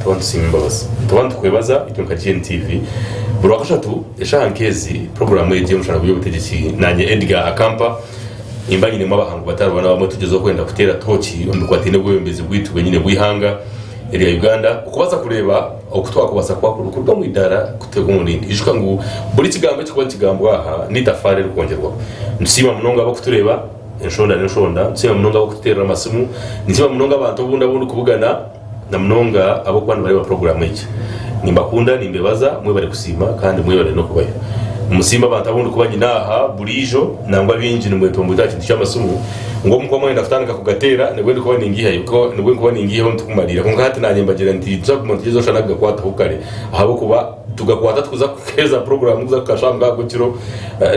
Nituba nitusiima embabazi. Nituba nitukwebaza itwe nka GNTV. Buri Rwakashatu eshaaha nk'ezi, puroguraamu egi ey'omushana gw'eby'obutegyeki naanye Edgar Akampa nimba nyinemu abahangu batari bamwe na bamwe tugyezaho kwenda kuteera tooki omu bikwataine n'obwebembezi bwaitu bwenyine bw'eihanga erya Uganda okubaasa kureeba oku twakubaasa kuba kuruga omu idaara kuteeka omu rindi. Ijuka ngu buri kigambo ekirikuba nikigambwa aha n'eitafaari eririkwongyerwaho. Nitusiima munonga abarikutureeba enshonda n'enshonda, nitusiima munonga abarikututeerera amasimu, nitusiima munonga abantu obundi abu ndikubugana na munonga abarikuba nibareeba puroguraamu egi. Nimbakunda, nimbebaza, mwebare kusiima kandi mwebare n'okubayo. Nimusiima abantu abu ndikuba nyine aha buriijo nangwa baingi nimwetomboita aha kintu ky'amasimu ngu obu mukuba mwayenda kutandika kugateera nibwo ndikuba ningihayo nibwo ndikuba ningiihaho nitukumariira. Kwonka hati naanye mbagira nti nituza kuguma nitugyezaho shana kugakwataho kare ahabw'okuba tugakwata tukuza kuheereza puroguraamu kuza kukashaaha mukaaga gw'ekiro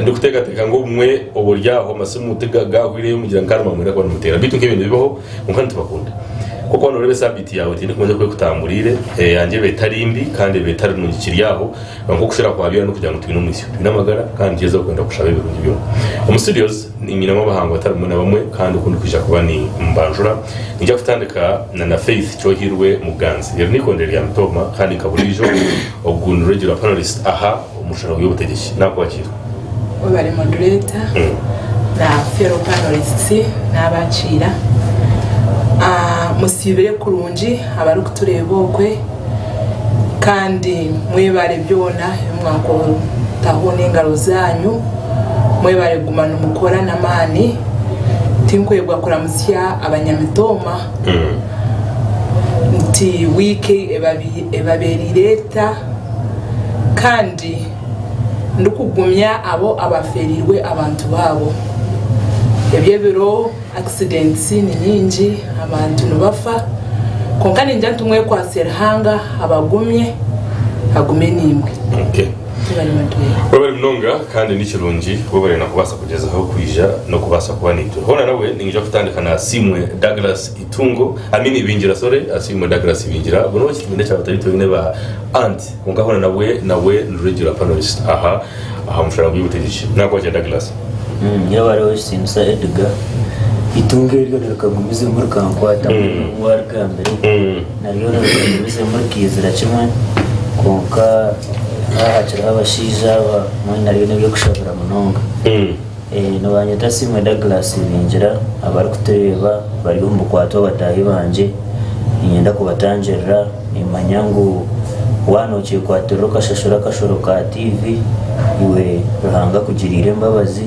ndikuteekateeka ngu obumwe oboryaho amasimu tigahweireyo mugira ngu kandi mwamwenda kuba nimuteera beitu nk'ebyo nibibaho kwonka nitubakunda. Ku orikuba nooreeba esaabiiti yaawe tihaine kumanya oku ekutamburiire, eyangye eba etari mbi kandi eba etari nungi kiri aho, kwonka okushera kwa byona n'okugira ngu twine omwitsyo, twine amagara kandi nitugyezaho kwenda kushaba ebirungi byona. Omu studios nyinemu abahangu batari bamwe na bamwe kandi oku ndikwija kuba nimbanjura, niinyija kutandika na na Faith Kyohirwe Muganzi. Eri n'eikondero rya Mitooma kandi nka buriijo ogu ni regular panelist aha omu rushano rw'eby'obutegyeki. Naakwakiira. Webare moderator na fellow panelists nabakiira. Musiibire kurungi abarikutureeba okwe kandi mwebare byona ebi mwakotaho n'engaro zanyu. Mwebare kuguma nimukora n'amaani. Tinkwebwa kuramutsya abanyamitooma nti wiiki ebabereire eta kandi ndikugumya abo abafeereirwe abantu baabo. Eby'ebiro accidents ni nyingi, abantu nibafa, kwonka ningira nti mwekwatse Ruhanga abagumye, agume naimwe. Okay. Mwebare Maduera. Webare munonga kandi ni kirungi webare na kubaasa kugyezaho kwija n'okubaasa kuba naitwe. Hoona nawe niinyija kutandika na Asiimwe Douglas Itungo, I mean Ibingira sorry, Asiimwe Douglas Ibingira. Ogu n'ow'ekitibwa ekya batari twine ba aunt. Kwonka hoona nabwe nawe ni regular panelist aha aha mushana gw'obutegyeki. Nakwakira Douglas. Yebare ow'ekitiinisa Edgar. Eitungo eryo nirikagumizemu rikankwata nk'oku warigambire. Naryo nirikagumizemu rikaizira kimwe kwonka haaba hakiriho abashaija aba mbwenu naryo n'eby'okushabira munonga. Nibanyeta Asiimwe Douglas Ibingira abarikutureeba bari omu bukwatwa bataahi bangye niinyenda kubatangirira. Nimanya ngu waaba nokyekwatirira okashashura akashoro ka TV, iwe Ruhanga akugiriire embabazi.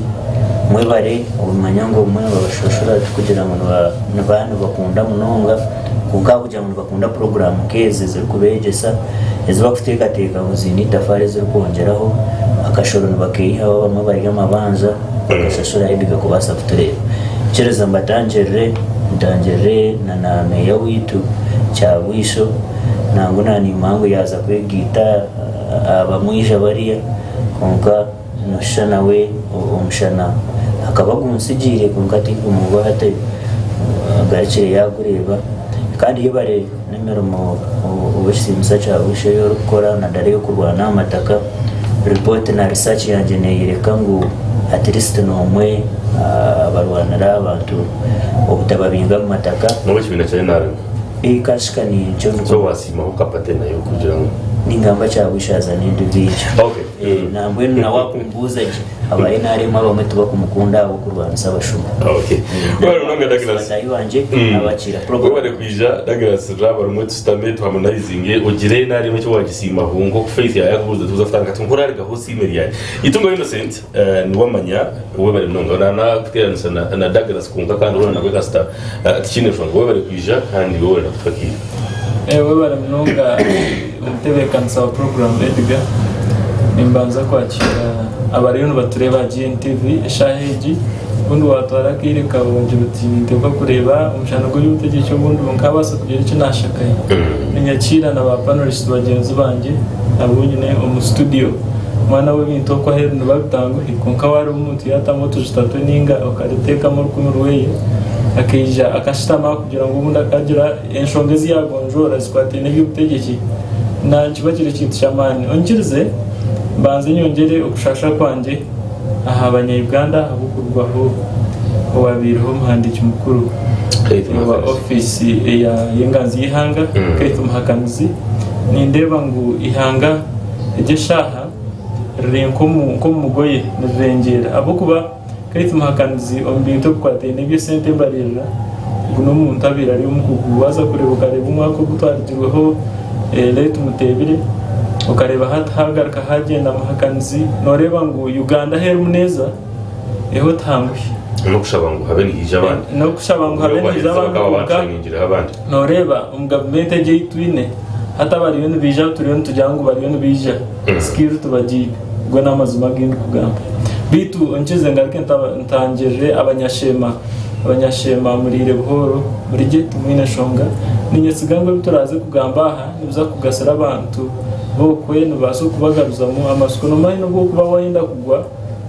Mwebare obumanya ngu obumwe nibabashashura tikugira ngu nibaba nibakunda munonga kwonka ahabw'okugira ngu nibakunda puroguraamu nk'ezi ezirikubeegyesa, ezi barikuteekateeka ngu ziine eitafaari ezirikwongyeraho, akashoro nibakeeyihaho abamwe bari amabanja bakashashura Edgar kubaasa kutureeba. Ikiriza mbatangirire, ntangirire na na meeya waitu Kyabwisho nangwa naniima ngu yaaza kwegaita aha bamwija bariya kwonka noshusha nawe omushana akaba aguntsigiire kwonka tigumuhwa hati agarukire yaagureeba kandi yebare n'emirimo ow'ekitiinisa Kyabwisho ei orikukora nadara ey'okurwana aha mataka. Ripooti na research yangye neeyoreka ngu at least n'omwe aha barwanira abantu obutababinga omu mataka. N'obu ekibiina kya NRM. Kashika nikyo So ndikumanya. wasiimaho kapate nayo kugira ngu. Ningamba Kyabwishaza n'endibiija. Okay. Nambwenu nawe akumbuuza gye. Aba NRM abamwe tibakumukunda ahabw'okurwanisa abashuma. Okay. Webale munonga Douglas. Bataahi bangye abakiira Webale kwija Douglas Raba rumwe tushutame tuharmonizinge ogire NRM eki wagisiimaho nk'oku Faith yayakubuuza tuza kutandika ati nkurarigaho osiime ryari. Itungo Innocent eh, niwe amanya webale munonga nanakuteranisa na, na Douglas kwonka kandi hoona nabwe kasita eh, tikiine nshonga webale kwija kandi webale nakutwakiira. Eh, webale munonga omutebeekanisa wa puroguraamu Edgar. Nimbanza kwakira abariyo nibatureeba aha GNTV eshaaha egi. Obundi waatwara akaire kawe ogira oti ninteekwa kureeba omushana gw'eby'obutegyeki obundi nkaabaasa kugira eki naashakayo. Ninyakiira na ba panelists bagyenzi bangye abu nyine omu studio. Mwana w'ebintu okwo aheeru nibabitanguhi kwonka waareeba omuntu yaatamu otujuta twe nainga okateekamu orukumi rweye akaija akashutama aha kugira ngu obundi akaagira Enshonga ezi yaagonjoora zikwataine n'eby'obutegyeki na nikiba kiri ekintu ky'amaani. Onyikirize mbanze nyongyere okushaasha kwangye aha banya-Uganda ahabw'okurugwaho owabaireho omuhandiiki mukuru Keith wa Muhakanizi. ofiisi y'enganzi y'eihanga, Keith Muhakanizi. Nindeeba ngu eihanga ery'eshaaha riri nk'omu mugoye nirirengyera ahabw'okuba Keith Muhakanizi omu bintu ebikwataine n'eby'esente embaririra ogu n'omuntu abaire ari omukugu waaza kureeba okareeba omwaka ogu twarugirweho Late Muteebire okareeba hati hagaruka hagyenda Muhakanizi noreeba ngu Uganda ahu erimu neeza eho tihanguhi. N'okushaba ngu habe nihaija abandi. N'okushaba ngu habe nihaija abandi kwonka noreeba omu gavumenti egi ei twine hati abariyo nibaija abu turiyo nitugira ngu bariyo nibaija skill tibagiine ago n'amazima agu ndikugamba. Beitu onkirize ngaruke ntangirire abanyasheema, abanyasheema muriire buhooro muri gye timwine nshonga. Ninyesiga ngu ebi turaaze kugamba aha nibiza kugasira abantu b'okwe nibibaasa okubagaruzamu amatsiko. Noomanya n'obu orikuba waayenda kugwa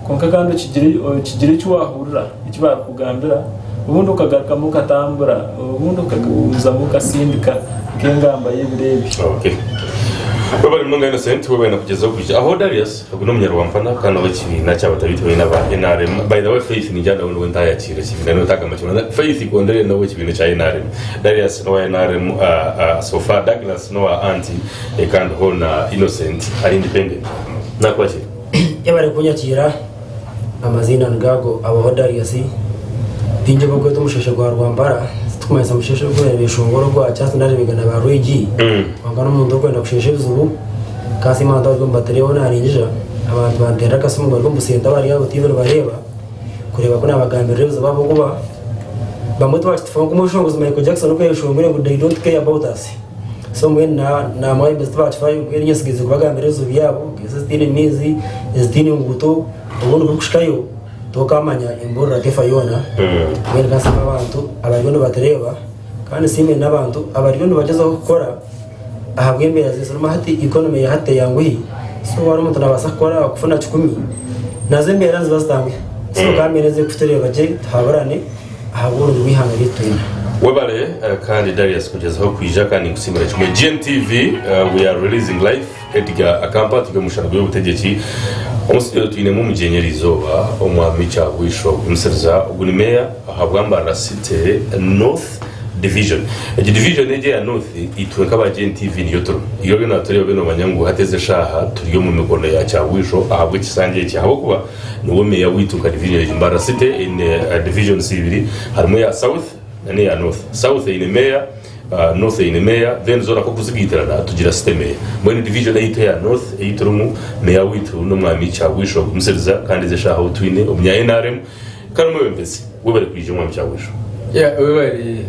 Kwonka kandi okigire eki waahurira, eki baarikugambira, obundi okagarukamu okatambura, obundi okagumizamu okasindika nk'engamba y'ebiro ebi. Okay. Webale munonga Innocent, webale nakugyezaho kwija. Aho Darius, ogu n'omunyarwampana kandi ow'ekibiina ky'abatabiiti boona aba NRM. By the way, Faith ningira nawe niwe ntayakiire ekibiina, niwe ntagamba kimwe. Faith Kondere n'ow'ekibiina ekya NRM. Darius n'owa NRM, so far Douglas n'owa anti, kandi hoona Innocent ari independent. Nakwakira. Yebare kunyakiira, amaziina nigago Abaho Darius, baingi abakweta omusheshe gwa Rwampara, titukumanyisa musheshe ogwenda beshongora ogwa Charles nari Bigana ba Rwigi, kwonka n'omuntu orikwenda kushesha ebizibu, nkaasiima abantu abari omu naringija, abantu banterera akasimu bari omu busenta bari aho tiivi nibareeba, kureeba ku nabagambirira ebizibu ahabw'okuba bamwe tibakitufaho nk'omweshongozi Michael Jackson oku yayeshongwire ngu they don't care about us. So mbwenu namwebembezi tibakifayo mbwenu nyowe nsigaire kubagambira ebizibu byabo ezi ezitaine maizi, ezitaine nguuto obundi kuhikayo tokamanya emburira tefa yoona mbwenu nkaasiima abantu abariyo nibatureeba kandi nsiime n'abantu abariyo nibagyezaho kukora ahabw'embeera zaitu orimu hati economy ya hati teyanguhi so waaba omuntu nabaasa kukora kufuna kikumi nazo embeera niziba zitanguhi so kambeera ezirikutureeba gye tuhaburane. Ahabw'oburungi bw'eihanga ryaitu twena. Webale kandi Darius kugyezaho kwija kandi ninkusiimira kimwe. GNTV we are releasing life Edgar Akampa turi omu mushana gw'eby'obutegyeki. Omu studio twinemu omugyenyi eriizooba Omwami Kyabwisho Gumisiriza ogu ni meeya ahabwa Mbarara City North Division. Egi division egi eya North itwe nk'aba GNTV niyo turimu. Iwe oriyo natureeba obe nomanya ngu hati ezi eshaaha turi omu mikono ya Kyabwisho ahabw'ekisanja eki ahabw'okuba Niwe meeya waitu nka division egi. Mbarara City eine divisions ibiri, harimu eya South na n'eya North. South eine meeya, North eine meeya, then zoona ku orikuzigaitirana tugira city meeya. Mbwenu division eyaitu eya North ei turimu, meeya waitu n'omwami Kyabwisho Gumisiriza kandi ezi eshaaha ou twine omunya nrm kandi omwebembezi. Webare kwija Omwami Kyabwisho. Yeah, webare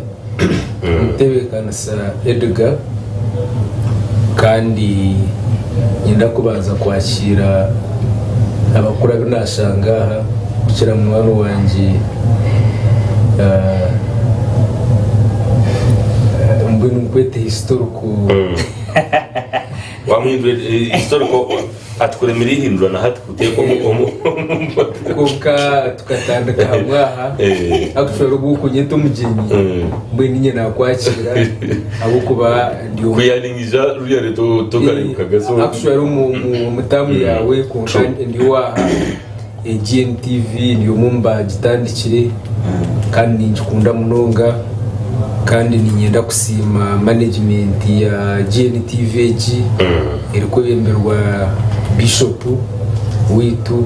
omutebeekanisa Edgar kandi nyenda kubanza kwakiira abakuru abu nashanga aha kukira munywani wangye mbwenu nkwete historical Wamuhindura historical atukuremire ihindura na hati kuteeka omu Kwonka tukatandika hamwe aha actually obu okunyeta omugyenyi mbwenu ninye nakwakira ahabw'okuba ndi omu Kuyaningiza ruriya tokarebukaga so actually omu taamu yaawe kwonka ndi owaha GNTV ndi omwe omu bagitandikire kandi ningikunda munonga kandi niinyenda kusiima management ya GNTV egi erikwebemberwa Bishop waitu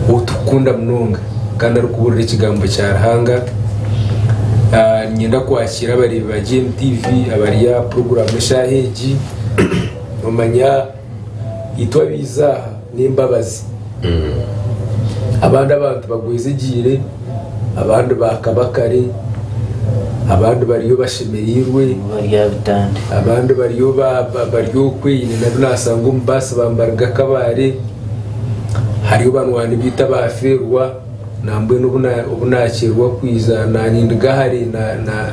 ou turikukunda munonga kandi arikubuurira ekigambo kya Ruhanga. Niinyenda kwakiira abareebi ba GNTV abari aha puroguraamu eshaaha egi. Noomanya itwe abaizi aha n'embabazi. Abandi abantu bagwezegiire, abandi baakaba kare, abandi bariyo bashemereirwe, Bari aha bitanda. abandi bariyo bari okwe haine nabu naashanga omu baasi bambariga akabare, hariyo banywani baitu abaafeerwa nambwenu obu naakyerwa kwija naanye ndiga hare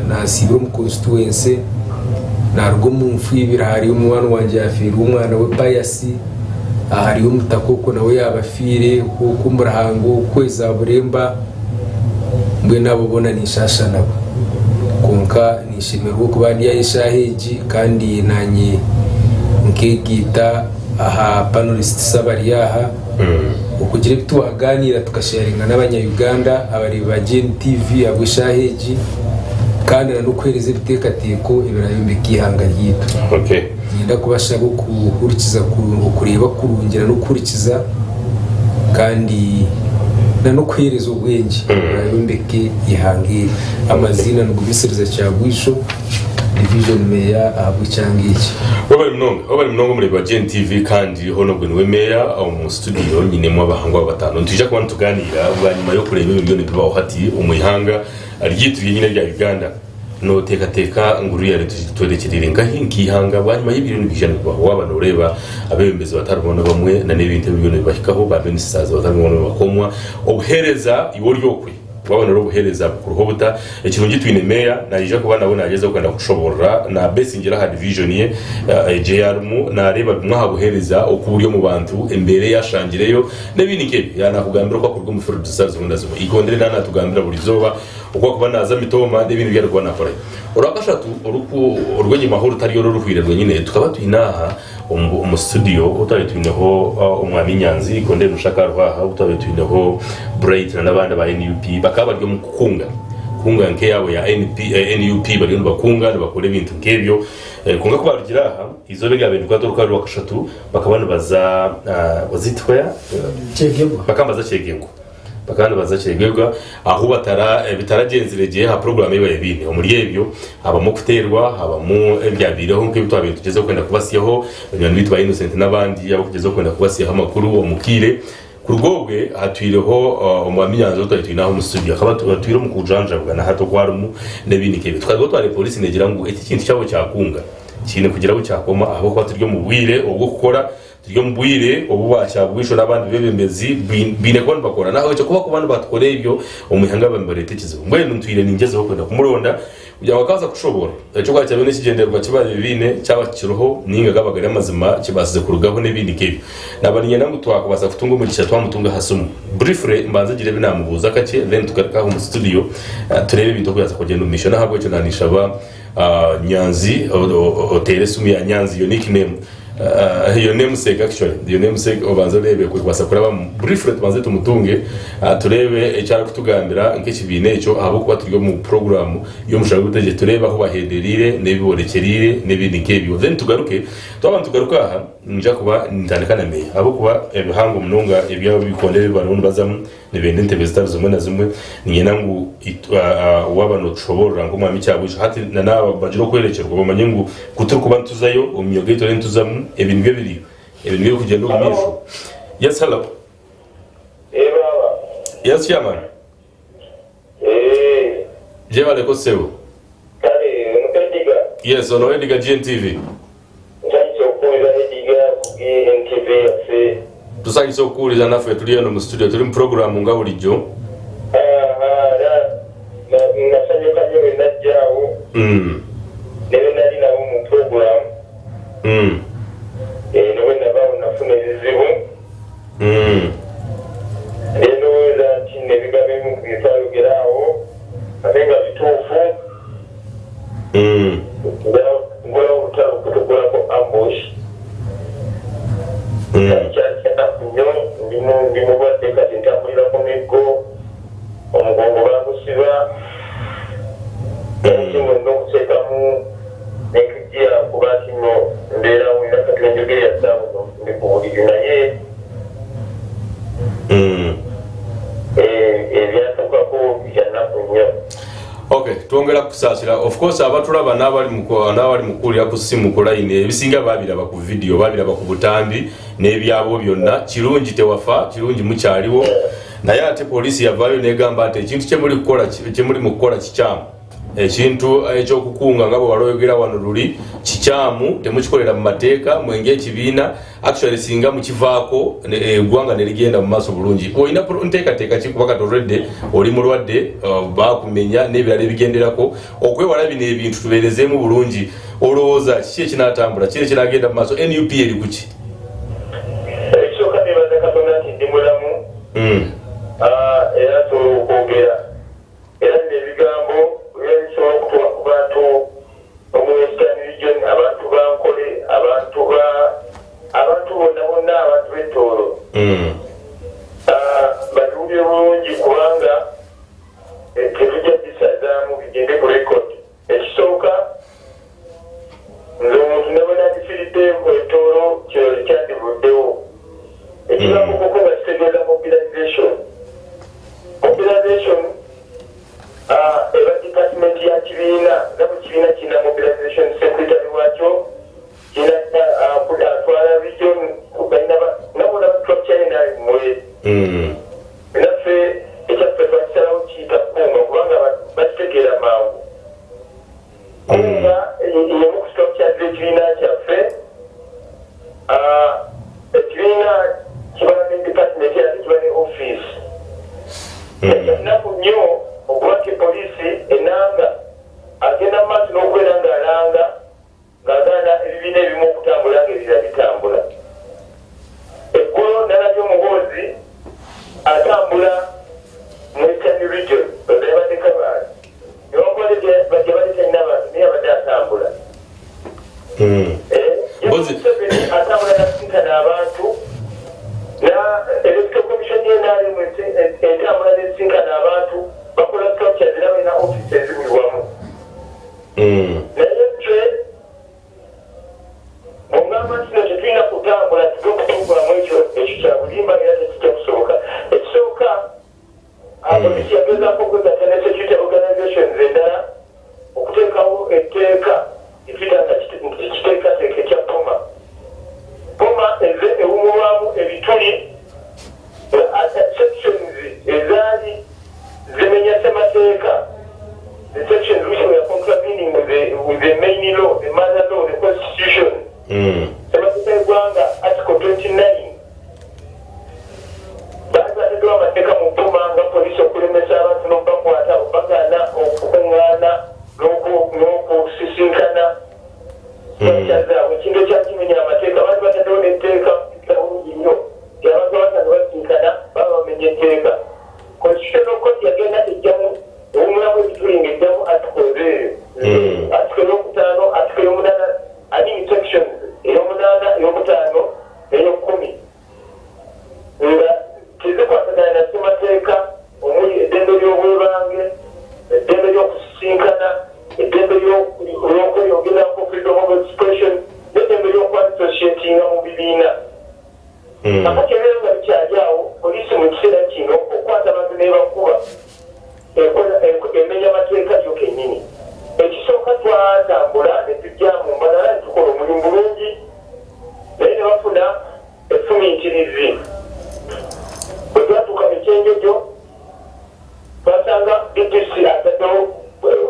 naasiibira omu constituency naaruga omu nfu ibiri hariyo munywani wangye yaafeerwa omwana we Pius. Hariyo omutaka okwo nawe yaaba afiire okwo omu ruhanga okwo eza Buremba, mbwenu abo boona ninshaasha nabo. Kwonka ninshemererwa okuba ndi aha eshaaha egi kandi naanye nkeegaita aha panelists abari aha okugira ebi twagaaniira tukasheyaringa n'abanya Uganda abareebi ba GNTV ahabw'eshaaha egi. Kandi na n'okuheereza ebiteekateeko ebirayombeka eihanga ryaitu. Niinyenda kubashaba okuhurikiza okureeba kurungi na n'okuhurikiza kandi na n'okuheereza obwengye oburayombeke eihanga eri. Amaziina ni Gumisiriza Kyagwisho, Division Meeya ahabw'ekyanga eki. Webale munonga, webale munonga omureebi wa GNTV kandi hoona ogwe niwe meeya omu studio nyinemu abahangwa aba bataano. Nitwija kuba nitugaaniira bwanyima y'okureeba ebyo byona ebibaho hati omu ihanga ryaitu ryenyine erya Uganda. Nooteekateeka ngu really twerekyereire nkahi nk'eihanga bwanyima y'ebiriyo nibiija nibibaho? Waaba nooreeba abeebembezi batari bamwe na bamwe n'ebintu ebiriyo nibibahikaho, ba ministers batari bamwe na bamwe bakomwa obuheereza, iwe ori okwe waaba nooreeba obuheereza bukuriho buta? Ekirungi twine meeya naija kuba nawe naagyezaho kwenda kutushoboorora naabesingira aha division ye egyo ei arimu naareeba bimwe aha buheereza oku buri omu bantu, embeera ei ashangireyo n'ebindi nk'ebyo. Yaaba naakugambira oku arikuruga omu fields zitari zimwe na zimwe. Igondere naaba naatugambira buri izooba. Oku arikuba naaza mitooma n'ebindi ebi arikuba naakorayo. Orwakashatu orw'enyimaho orutari oru oruhwire rwenyine, tukaba twine aha omu situdiyo obu twabaire twineho Omwami Nyanzi, Kondere Mushaka ariho aha, obu twabaire twineho Bright n'abandi aba NUP, bakaba bari omu kukunga kunga nk'eyaabo ya NUP bariyo nibakunga nibakora ebintu nk'ebyo. Kwonka ku baarugire aha, eizooba eryabaire nirikwata orukari rwakashatu, bakaba nibaza was it where? Kyegegwa. Bakaba nibaza Kyegegwa. Bakaba nibaza Kyegegwa ahu bitaragyenzire gye aha puroguraamu ei baabaire baine. Omuri ebyo habamu okuteerwa, habamu ebyabaireho nk'ebi twabaire nitugyezaho kwenda kubasyaho, banywani baitu ba Innocent n'abandi abarikugyezaho kwenda kubasyaho amakuru omu kaire. Kuruga obwe hatwireho Omwami Nyanzi ou twaabaire twine aha omu studio akaba atwire omu kujanjabwa na hati oku arimu n'ebindi nk'ebyo. Tukarugaho twareeba pooriisi neegira ngu eki ekintu kyabo kyakunga kiine kugira ahu kyakoma ahabw'okuba turi omu bwire obw'okukora. Turi omu bwire obu ba Kyabwisho n'abandi beebembezi baine kuba nibakora. N'ahabw'ekyo ku barikuba nibatukora ebyo, omu ihanga baba nibareeta ekizibu. Mbwenu ntwire ningyezaho kwenda kumuronda kugira ngu akaaza kushoboorora ekyo ku kyabaire n'ekigyendererwa ki baabaire baine kyaba kikiriho nainga gaaba gari amazima kibaasize kurugaho n'ebindi nk'ebyo. Naaba niinyenda ngu twakubaasa kutunga omugisha twamutunga aha simu. Briefly mbanze ngire ebi naamubuuza kakye then tugaruke aha omu studio tureebe ebintu oku biraza kugyenda omu maisho. N'ahabw'ekyo naaninshaba Nyanzi oteere esimu ya Nyanzi your nickname. Your namesake actually, your namesake obanze oreebe ku erikubaasa kurabamu. Briefly tubanze tumutunge tureebe eki arikutugambira nk'ekibiina ekyo ahabw'okuba turi omu puroguraamu y'omushana gw'obutegyeki tureebe ahu bahendereire n'ebi boorekyereire n'ebindi nk'ebyo. Then tugaruke, twaba nitugaruka aha niinyija kuba nintandika na meeya ahabw'okuba ebihango munonga ebyabo ebikondo ebi barimu nibazamu Nibenda entebe zitari zimwe na zimwe. Niinyenda ngu waaba nootushoboorora nk'Omwami Kyabwisho hati na naaba bagire okworekyerwa bamanye ngu ku turikuba nituzayo omu myoga ei turiyo nituzamu ebi nibyo biriyo. Ebi nibyo birikugyenda omu maisho. Yes, hello. Eh baaba. Yes, chairman. Eh. Jebaleko ssebo. Kale omuto Ediga. Yes, ono Ediga GNTV. Nsanyuse okukuwulira Ediga ku GNTV yaffe. Tusanyuse okukuwulira naffe tuli eno mu studio tuli mu program nga bulijjo. Ahaa era nasanyuka nnyo bwe najja awo ne be nali nabo mu program. Eh ne bwe nava awo nafuna ebizibu. Ne ndowooza nti nno ebigambo ebimu ku bye twayogera awo ate nga bituufu. Ngulawo olutalo kutuggulako ambush. Kyali kyali kyanaku nnyo. Ndi mulwadde kati ntambulira ku miggo, omugongo baagusiba naye nti nno olina okuteekamu n'ekijja kuba nti nno mbeerawo era kati wenjogerera ssaawa zino ndi ku buliri naye ebyantuukako byannaku nnyo. Ok twongera kukusaasira of course abatulaba n'abali mu n'abali mu kuwulira ku ssimu ku line ebisinga babiraba ku video babiraba ku butambi n'ebyabo byonna kirungi tewafa kirungi mukyaliwo naye ate poliisi yavaayo negamba nti ekintu kyemuli kukola kyemuli mu kukola kikyamu ekintu ekyokukunga nga bwe wali oyogera wano luli kikyamu temukikolera mu mateeka mwenge ekibiina Actually singa mukivaako eggwanga ne ligenda mu maaso bulungi. Olina nteekateeka ki kuba kati already oli mulwadde bakumenya n'ebirala ebigenderako okwewala bino ebintu tubeerezeemu bulungi olowooza kiki ekinaatambula kiki ekinaagenda mu maaso nup eri ku ki? Ekisooka nebaza Katonda nti ndi mulamu era nsobola okwogera. Era bino ebigambo biba bisobola okutuuka ku bantu omu Western Region, abantu ba Nkole, abantu ba abantu bonna bonna abantu b'e Tooro babiwulire bulungi kubanga tetujja bisazaamu bigende ku record. e Tooro kino tekyandivuddewo. Ekigambo kukunga kitegeeza mobilization. Mobilization eba department ya kibiina nga buli kibiina kirina mobilization secretary waakyo, kirina atwala region, balina nga bw'olaba structure ya nrm bw'eri. Naffe ekyaffe twakisalawo kukiyita Kunga kubanga abantu bakitegeera mangu. Kunga y'emu ku structures z'ekibiina kyaffe. Ekibiina kiba ne department ate kiba ne ofiisi. Naye kya nnaku nnyo okuba nti poliisi enanga agenda mu maaso n'okubeera ng'alanga ng'agaana ebibiina ebimu okutambula ng'ebirala bitambula. Eggulo nalabye Muhoozi atambula mu Eastern Region, ndowooza yabadde Kabale, newankubadde gyeyabadde talina bantu naye yabadde atambula. Mpozi Museveni atambula nasisinkana abantu na Electoral Commission ye NRM etambula nesisinkana abantu, bakola structures era balina offices buli wamu. Naye ffe bw'ogamba nti kino tetulina kutambula tuve ku pulogulaamu ekyo, ekyo kya bulimba era tekijja kusoboka. Ekisooka, poliisi yagezaako okwegatta ne security organizations endala okuteekawo etteeka lye tuyita nga nti kiteekateeka ekya POMA. POMA ezze ewumulwamu ebituli nga sections ezaali zimenya ssemateeka, the sections which were contravening with the main law, the mother law, the constitution, ssemateeka y'eggwanga article 29, baali bataddewo amateeka mu POMA nga poliisi okulemesa abantu n'okubakwata bagaana okukungaana n'okusisinkana structure zaabwe, ekintu ekyakimenya amateeka. Baali bataddewo n'etteeka bulungi nnyo nti abantu abasanga basisinkana baba bamenya etteeka. Constitutional Court yagenda ejjamu ewumulamu ebituli ng'ejjamu articles eyo, article ey'okutaano, article ey'omunaana, I mean sections ey'omunaana, ey'okutaano n'ey'okkumi nga tezikwatagana na ssemateeka omuli eddembe ly'obwebange, eddembe ly'okusisinkana, eddembe ly'okweyogerako, freedom of expression, n'eddembe ly'okwassociatinga mu bibiina. Kakati ebyo nga bikyali awo, poliisi mu kiseera kino okukwata abantu n'ebakuba emenya mateeka yo kennyini. Ekisooka twatambula ne tujja mu Mbarara ne tukola omulimu bulungi naye ne bafuna effumiitirizi. Bwe twatuuka e Kyenjojo twasanga DPC ataddewo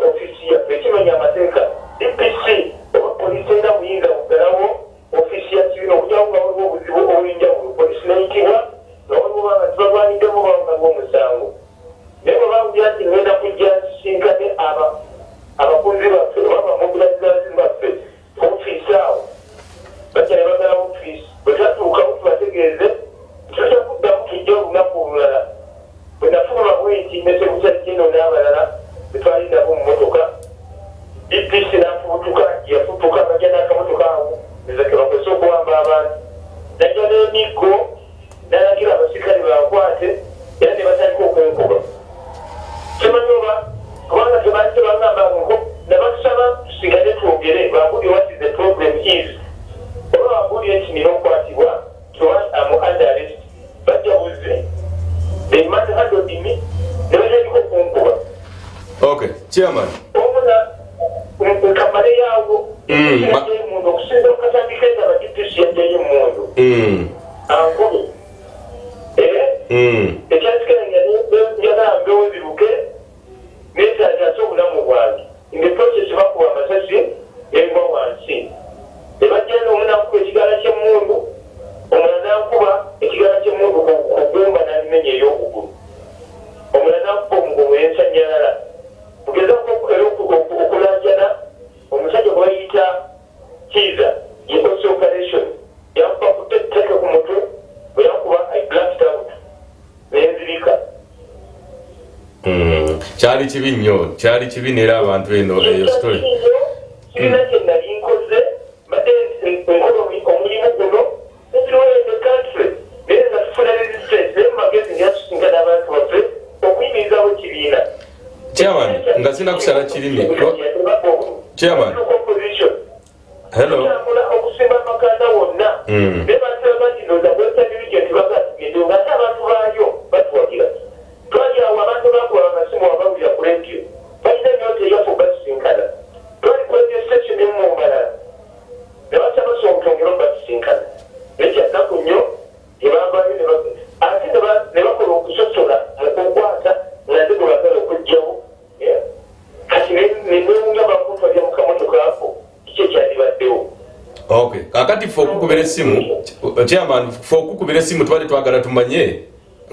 ofiisi yaffe ekimenya amateeka. DPC oba poliisi terina buyinza buggalawo ofiisi ya kibiina okuggyako nga waliwo obuzibu obw'enjawulo poliisi n'eyitibwa nga waliwo oba nga tibalwaniddemu oba nga waliwo omusango. Naye bwe bawulira nti ngenda kujja nsisinkane abakunzi baffe oba ba mobilizers baffe ku ofiisi awo bajja ne baggalawo ofiisi. Bwe twatuukawo tubategeeze nti tujja kuddamu tujje olunaku olulala. Bwe nafuluma bwenti ne Secretary General n'abalala be twali nabo mu mmotoka, DPC n'afubutuka, gye yafubutuka bajja n'akamotoka awo nze ke bakozesa okuwamba abantu. N'ajja n'emiggo n'alagira abasirikale bankwate era ne batandika okunkuba. Simanyi oba kubanga tebaali tebangamba nko nabasaba tusigale twogere bambuulire what is the problem is oba bambuulire nti nina okukwatibwa nti oba am under arrest. Bajja buzzi, they manhandled me ne batandika okunkuba. Okay, chairman. Omu na nkamale yaawo emmundu okusinza ku katambi k'endaba DPC yaggyayo emmundu ankube. Ekyansikira nga njagala mbewo nziruke netaataase obulamu bwange. In the process bakuba amasasi nengwa wansi. Ne bajja omu n'ankuba ekigaala ky'emmundu, omulala n'ankuba ekigaala ky'emmundu ku ggumba n'alimenya ey'okugulu. Omulala n'ankuba omugongo ne nsannyalala. Ngezaako era okulaajana, omusajja gwe bayita Kiiza ye OC Operation yankuba ku tteke ku mutwe, bwe yankuba I blacked out ne nzirika. Kyali kibi nnyo, kyali kibi neera abantu eno eyo story. Sirina kye nali nkoze, mbadde nkola omulimu guno everywhere in the country naye nga tufuna resistance naye mu magezi ngira tusisinkana abantu baffe okuyimirizaawo ekibiina. Chairman, nga sinakusala kirimi. Chairman. Opposition. Hello. Tutambula okusimba amaka. Uganda wonna naye batulaga nti ndowooza Western Region tebagala tugendeyo ng'ate abantu baayo batuwagira. Twali awo abantu abaakuba amasimu wabawulira ku leediyo balina ennyonta eyaffe okubasisinkana. Twali ku radio station emu mu Mbarara ne basaba twongere okubasisinkana naye kya nnaku nnyo ne bavaayo ne ate ne bakola okusosola mu kunkwata nga nze gwe baagala okuggyawo. Kati ne neewuunya bakuntwalira mu kamotoka ako kiki ekyandibaddewo. Okay. Kakati ffe okukubira essimu chairman, ffe okukubira essimu twali twagala tumanye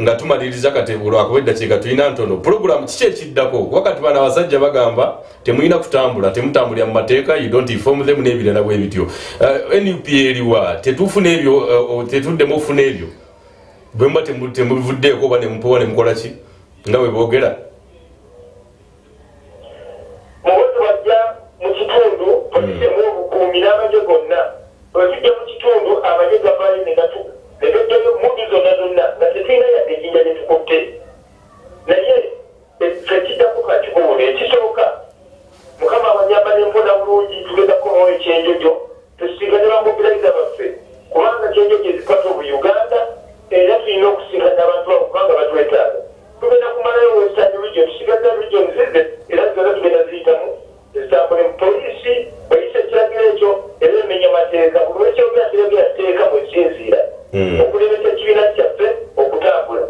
nga tumaliriza kati lwakuba eddakiika tulina ntono pulogulaamu kiki ekiddako kuba kati bano abasajja bagamba temulina kutambula temutambulira mu mateeka you don't inform them n'ebirala bwe bityo eh, nup eriwa tetufuna ebyo eh, tetuddemu okufuna ebyo bwe muba temubivuddeeko oba nemupowa nemukola ki nga bwe boogera Muhoozi bw'ajja mu kitundu, poliisi emuwa obukuumi n'amagye gonna. Bwe tujja mu kitundu, amagye gavaayo ne gatu ne gaggyayo emmundu zonna zonna nga tetulina yadde ejjinja lye tukutte. Naye ffe ekiddako ka nkikubuulire. Ekisooka, Mukama bw'annyamba ne mpona bulungi, tugenda kukomawo e Kyenjojo tusisinkane bamobilizer baffe kubanga Kyenjojo is part of Uganda era tulina okusisinkana abantu abo kubanga batwetaaga. Tugenda kumalayo Western Region, tusigazza regions ze era zonna tugenda ziyitamu zitambulemu. Poliisi bw'eyisa ekiragiro ekyo eba emenya mateeka. Buli lw'ekyogera teyogera tteeka mw'esinziira okulemesa ekibiina kyaffe okutambula.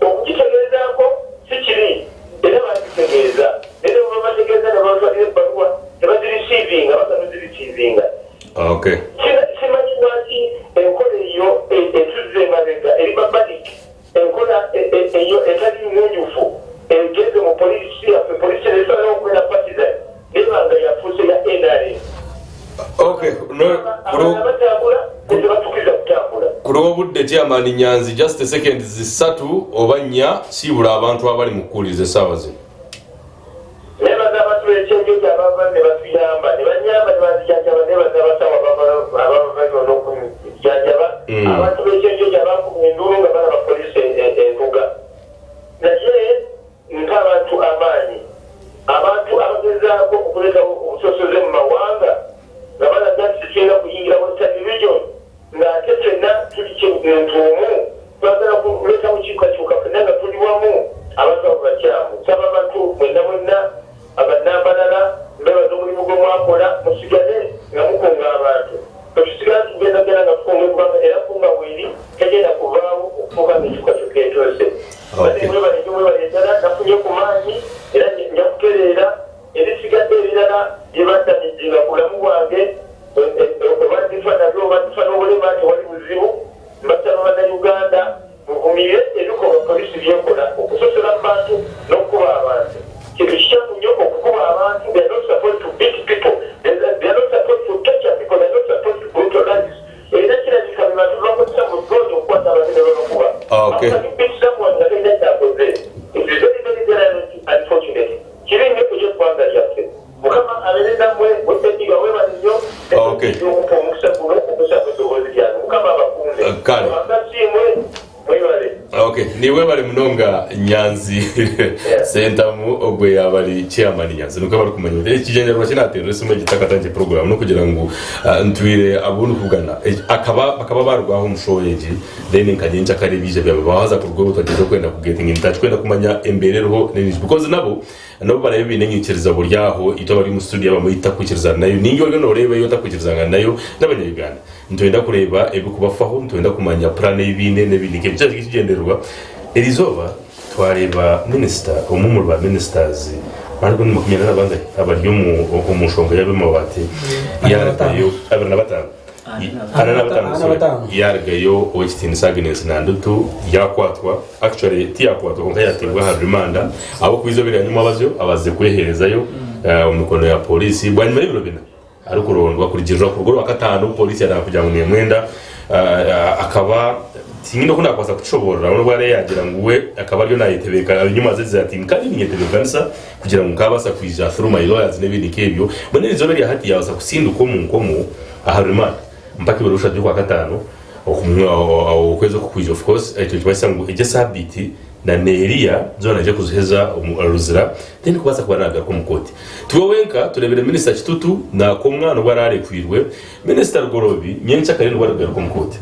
Okukitegeezaako si kibi era bakitegeeza naye ne bwe babategeeza ne babatwalira ebbaluwa tebazirisiivinga, bagaana ozirisiivinga. Okay. Simanyi lwaki enkola eyo etuzza emabega eri barbaric. Enkola eyo etali nnunjufu egenze mu poliisi yaffe, poliisi nesalawo okubeera partisan neba nga yafuuse ya nrm. Okay, no, Abalala batambula tebatukiriza kutambula. Ku lw'obudde Chairman Nyanzi just seconds ssatu oba nnya siibula abantu abali mu kukuwuliriza essaawa zino. Nebaza abantu b'ekyenjojo abava ne batuyamba ne banyamba ne banzijanjaba. Nebaza abasawo abava n'okunjanjaba. Abantu b'ekyenjojo abakuba enduulu nga balaba poliisi envuga. Naye mpa abantu amaanyi. Abantu abagezaako okuleetawo obusosoze mu mawanga nga balaga nti tetulina kuyingira Western Region ng'ate ffenna tuli muntu omu twagala kuleetawo kyukakyuka ffenna nga tuli wamu abantu abo bakyamu. Nsaba abantu mwenna mwenna Abannambalala mbebaza omulimu gwe mwakola musigale nga mukunga abantu. Ffe tusigala tugendagenda nga tukunga eggwanga era kunga weeri tegenda kuvaawo okutuuka ng'enkyukakyuka etuuse. Banne mwebale nnyo mwebale ddala nafunye ku maanyi era nja kutereera ebisigadde ebirala bye badamijinga ku bulamu bwange oba ndifa nabyo oba ndifa n'obulema tewali buzibu. Mbasaba Bannayuganda muvumirire ebikolwa poliisi by'ekola okusosola mu bantu n'okukuba abantu. Kintu kikyamu nnyo okukuba abantu, they are not supposed to beat people, they are not supposed to torture people, they are not supposed to brutalize. Era kirabika be bantu bebakozesa mu drone okukwata abantu ne babakuba. Okay. How can you beat someone nga talina kyakoze? It is very very very unfortunate. Kibi nnyo eri eggwanga lyaffe. Mukama abeere nammwe, Edgar webale nnyo Okay. okumpa omukisa guno okusaba eddoboozi lyange. Mukama abakuume. Kale. Abasiimwe mwebale. Okay, niwe bali munonga Nyanzi Sentamu ogwe yabali chairman Nyanzi nuko bari kumanya ekigendererwa kinaterera esimu egitakatangye program nokugira ngu ntwire abu kugana akaba bakaba barwaho omushoho egi then nka nyenkyakare ebiija byaba bahaza kuruga obu twagyezaho kwenda ku getting in touch kwenda kumanya embeera eriho n'ebintu because nabo N'obu baraabe baine enyikiriza buri aho, itwe abari omu studio abamwe ei tutakwikirizana nayo, nainga oriyo nooreeba ei otakwikirizangana nayo n'abanya-Uganda. Nitwenda kureeba ebirikubafaho, nitwenda kumanya puraani ei baine n'ebindi nk'ebyo. Kyaba kiri ekigyendererwa, eriizooba twareeba minisita, omwe omuri ba minisitazi bariho ni makumi ana na bangahi abari omu nshonga y'eby'amabaati yaarugayo, 25. 45, sorry, yaarugayo Ow'ekitiinisa Agnes Nandutu yaakwatwa, actually tiyakwatwa kwonka yaateebwa aha rimanda ahabw'okuba eizooba erya nyomwabazyo abaasize kweheerezayo omu mikono ya pooriisi bwanyima y'ebiro bina arikurondwa kurugiirira kuruga orwakataano obu pooriisi yaaranga kugira ngu neemwenda akaba tihaine oku naakubaasa kukishoboorora n'obu araabe yaagira ngu we akaba ariyo naayetebeekanisa enyima ze ati nkaba ninyetebeekanisa kugira ngu nkaabaasa kwija through my lawyers n'ebindi nk'ebyo. Mbwenu erizooba erya hati yaabaasa kusindikwa omu nkomo aha remand mpaka ebiro bishatu by'okwakataano okwezi okukwija of course ekyo nikimanyisa ngu egyo esaabiiti. Na Neeriya zoona naija kuziheza omu Ruzira then kubaasa kuba naagaruka omu kooti. Tiwe wenka, tureebire Minisita Kitutu naakomwa n'obu araarekwirwe. Minisita Lugoloobi nyenkyakare nibwo arikugaruka omu kooti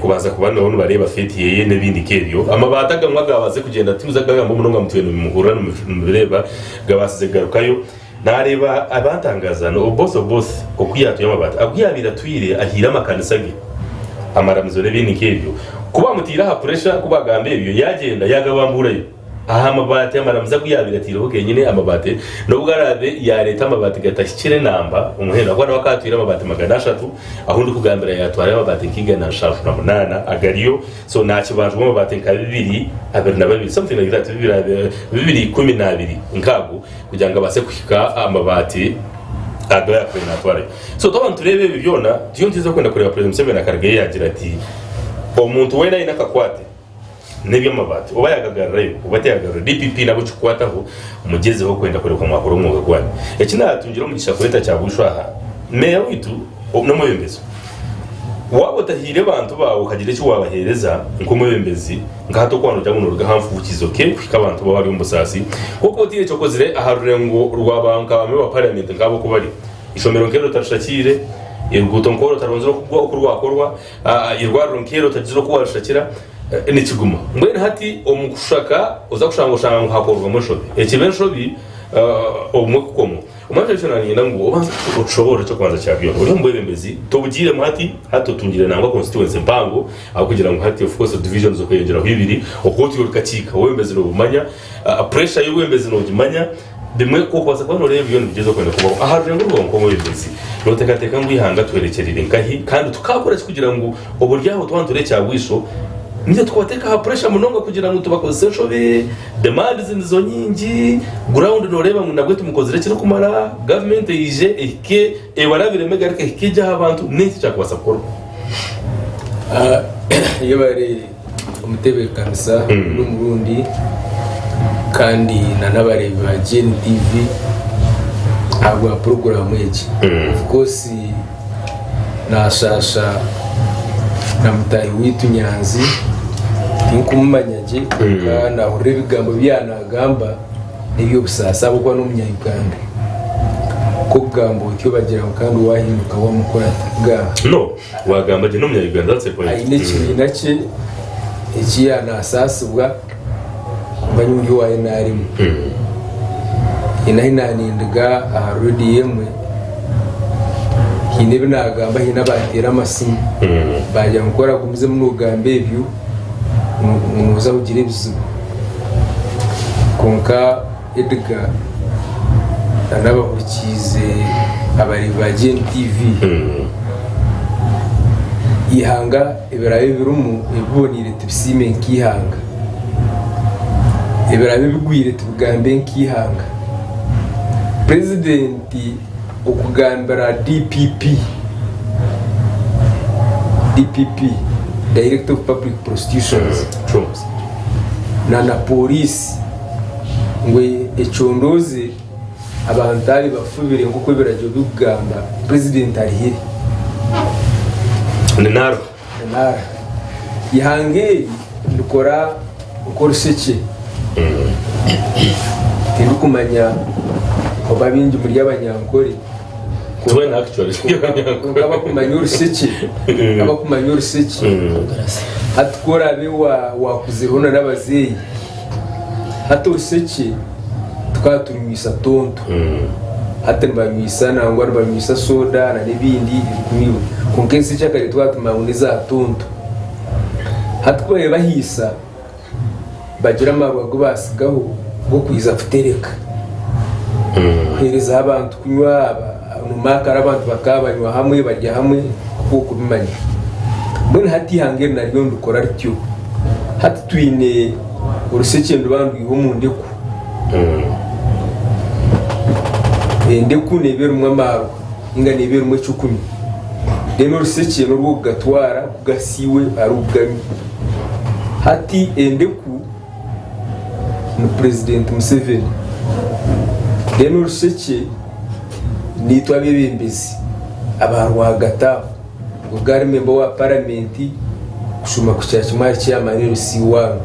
kubaasa kuba nabo nibareeba feeti yeye n'ebindi nk'ebyo. Amabaati agamwe agaabaasize kugyenda tituza kugagamba munonga mutwire nimuhurira nimubireeba gabaasize kugarukayo. Naareeba abantangaza ni Oboth Oboth oku yaatwire amabaati agu yaabaire atwire ahaire amakanisa ge amaramizo n'ebindi nk'ebyo. Ku baamutaire aha puresha ku baagamba ebyo yaagyenda yaagabambuurayo aha mabaati amaramizo agu yaabaire ataireho genyine amabaati n'obu araabe yaareeta amabaati gatahikire namba omuhendo ahabw'okuba nawe akaba atwire amabaati 300 ahu ndikugambira yaatwarayo amabaati nka 178 agariyo so naakibanjwamu amabaati nka bibiri abiri na babiri something like that 212 nk'ago. Kugira ngu abaase kuhika aha mabaati agu yaakubaire naatwarayo. So twaba nitureeba ebi byona, turiyo nituheza kwenda kureeba Purezidenti Museveni akarugayo yaagira ati omuntu weena aine akakwate n'eby'amabaati oba yaagagarurayo oba tiyaagarurayo, DPP n'abu ekikukwataho mugyezeho kwenda kureeba ku mwakora omwoga gwanyu. Eki naatungire omugisha kureeta Kyabwisho aha, meeya waitu n'omwebembezi. Waaba otahaire bantu baawe okagira eki waabaheereza nk'omwebembezi, nka hati oku waanogira ngu nooruga aha nfuukizo ke kuhika abantu baawe bari omu busaasi, kwonka otaine eki okozire aha rurengo rwa ba nka bamwe ba parliament nk'abo oku bari, eishomero nk'eri otarishakiire, oruguuto nk'oru otaronzire oku rwakorwa, eirwariro nk'eri otagizire oku waarishakira, nikiguma. Mbwenu hati omu kushaka oza kushanga oshanga ngu hakorwamu enshobi. Ekiba enshobi obumwe kukomwa. Omwanya gw'ekyo nanyenda ngu obanze otushoboorore eky'okubanza kya byona. Ori omu bwebembezi, tobugiiremu hati, hati otungire nangwa constituency mpango ahabw'okugira ngu hati of course divisions okeyongyeraho ibiri, okwo otyo ori kakiika, obwebembezi nobumanya, pressure y'obwebembezi nogimanya, bimwe ku okubaasa kuba noreeba ebyo nibigyezaho kwenda kubaho. Aha rurengo rwawe nk'omwebembezi, noteekateeka ngu eihanga tuhwerekyerire nkahi kandi tukaakora ki kugira ngu oburyaho twaba nitureeba ekya bwisho, Naitwe tukabateeka aha pressure munonga kugira ngu tubakozese enshobe, demands nizo nyingi, ground noreeba ngu nabwe timukozire ekirikumara, government eije ehike ebarabiremu egaruke ehike egye aha bantu, n'enki ekyakubaasa kukorwa? Yebare omutebeekanisa n'omurundi kandi na n'abareebi ba GNTV ahabwa puroguraamu egi. Of course Naashaasha na mutaahi waitu Nyanzi, tinkumumanya gye kwonka naahurira ebigambo ebi yaanagamba n'eby'obusaasi ahabw'okuba n'omunya-Uganda. Nk'okugamba otyo bagira ngu kandi waahinduka wamukurata. Gamba. No, waagamba gye n'omunya-Uganda, that's the point. Aine ekibiina kye eki yaanaasaasibwa kwonka nyowe ndi owa NRM. Haine ahi naanindiga aha reediyo emwe, haine ebi naagamba haine abaanteera amasimu baagira ngu ku oraagumizemu noogamba ebyo ngu nooza kugira ebizibu. Kwonka Edgar n'abahurikiize abareebi ba GNTV, eihanga ebiraabe birimu ebiboneire tibisiime nk'eihanga. Ebiraabe bigwire tubigambe nk'eihanga. Purezidenti okugambira DPP, DPP, Director of Public Prosecutions, na na pooriisi ngu econdooze abantu abu bafubire nk'oku ebiragiro birikugamba, purezidenti arihire. Ni naro. Nara. Eihanga eri nirikora nk'orushekye. Tindikumanya oba abaingi muri Abanyankore. Twena actually. Kwonka abakumanya orushekye, abakumanya orushekye. Hati ku oraabe waakuzireho na n'abazeeyi, hati orushekye tukaba turunywisa tonto. Hati nibanywisa nangwa nibanywisa soda na n'ebindi ebikunywa. Kwonka ensi ekyakare twaba tumanya ngu n'eza tonto. Hati ku baabaire bahiisa, bagira amarwa agu baatsigaho g'okwija kutereka. Kuheerezaho abantu kunywa, omu maakara abantu bakaba banywa hamwe, barya hamwe nk'oku orikubimanya. Mbwenu hati eihanga eri naryo nirikora rityo. Hati twine orushekye niruba nirwiha omu ndeku. Endeku neeba erimu amaarwa ninga neeba erimu eky'okunywa. Then orushekye n'orw'okugatwara kugasa iwe arikuganywa. Hati endeku ni Purezidenti Museveni. Then orushekye niitwe abeebembezi aba rwagati aho. Kuruga ahari memba wa paramenti kushuma kuhikira kimwe ahari chairman LC1.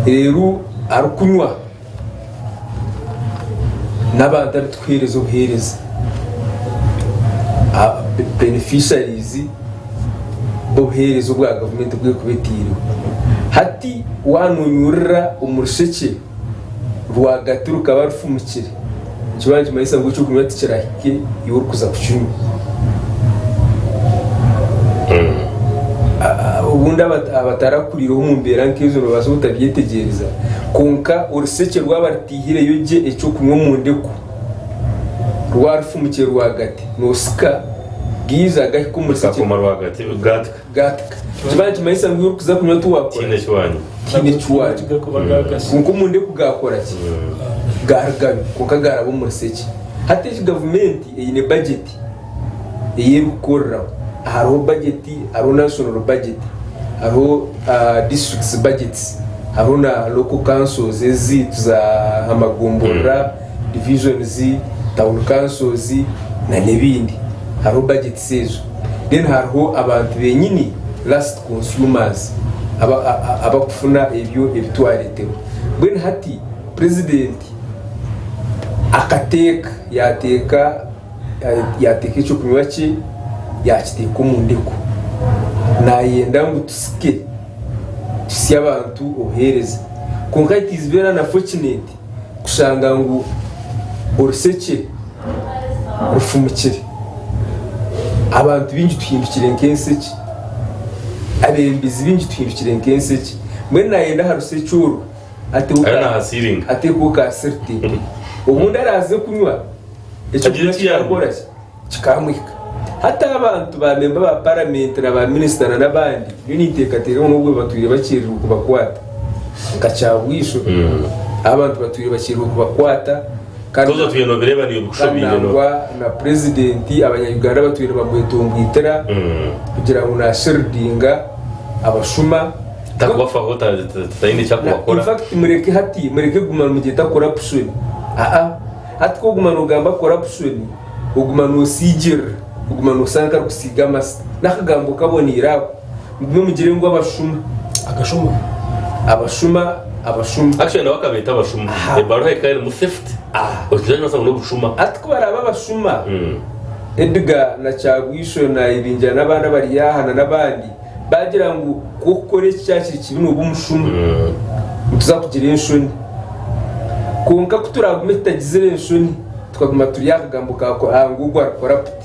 Reero arikunywa n'abantu abu turikuheereza obuheereza, beneficiaries b'obuheereza obwa gavumenti obu erikuba etaireho. Hati waaba noonyurira omu rushekye rwagati rukaba rufumukire, nikiba nikimanyisa ngu eky'okunywa tikirahike iwe orikuza kukinywa. Obundi abatarakuriireho omu mbeera nk'ezo nibabaasa obutabyetegyereza, kwonka orushekye rwaba rutaihireyo gye eky'okunywa omu ndeku, rwaba rufumukire rwagati, noosika gaiza gahika omu rushekye. Gakoma rwagati gaatika. Gaatika. Nikiba nikimanyisa ngu iwe orikuza kunywa tiwaakora Tihaine eki wanywa. Tihaine eki wanywa. Gakuba gaakashya. Kwonka omu ndeku gaakora ki? Gaarugayo, kwonka gaaraba omu rushekye. Hati egi gavumenti eine bajeti. Ei erikukoreraho hariho budget hariho national budget hariho districts budgets hariho na local councils ezaitu za amagomborora divisions town councils na n'ebindi hariho budgets ezo then hariho abantu benyini last consumers abakufuna ebyo ebitwareterwa mbwenu hati president akateeka yateeka Yaateeka eky'okunywa kye yaakiteeka omu ndeku. Naayenda ngu tusike, tusye abantu obuheereza. Kwonka it is very unfortunate kushanga ngu orusekye rufumukire. Abantu baingi tuhindukire nk'ensekye. Abeebembezi baingi tuhindukire nk'ensekye. Mbwenu naayenda aha rusekye orwo Abe naahasiiringa. ateekeho ka siriteepu. Obundi araaze kunywa. Agire Eky'okunywa eki yaanywa. kikakora ki? Kikamuhika. Hati abantu ba memba ba paramenti na ba minisita na n'abandi, nyowe ninteekateeka ngu n'obwo batwire bakyereirwe kubakwata. Nka Kyabwisho, abantu batwire bakyereirwe kubakwata kandi Tozi otwire nobireeba niiwe kandi bikushobeire no. nangwa na purezidenti abanya-Uganda batwire nibamwetombwitira kugira ngu naashiridinga abashuma. Takubafaho taine eki Na arikubakora. in fact mureke hati mureke kuguma nimugyeta corruption. Aa. Hati ku oguma noogamba corruption, oguma noosiigirira, oguma nooshusha nk'arikusiiga amasa. N'akagambo kaboneire ako. Mugume mugire ngu abashuma. Akashuma. Abashuma, abashuma. Actually nawe akabeeta abashuma. Aha. Ebaruha ekaba erimu theft. Aha. Okigira ngu n'obushuma. Hati ku baraabe abashuma, Edgar na Kyagwisho na Ibingira n'abandi abari aha na n'abandi, baagira ngu ku okukora eki kyaba kiri kibi nooba omushuma, nituza kugira enshoni. Kwonka ku turaagume tutagizire enshoni, tukaguma turi aha kagambo ka aha ngu ogwo ari corrupt.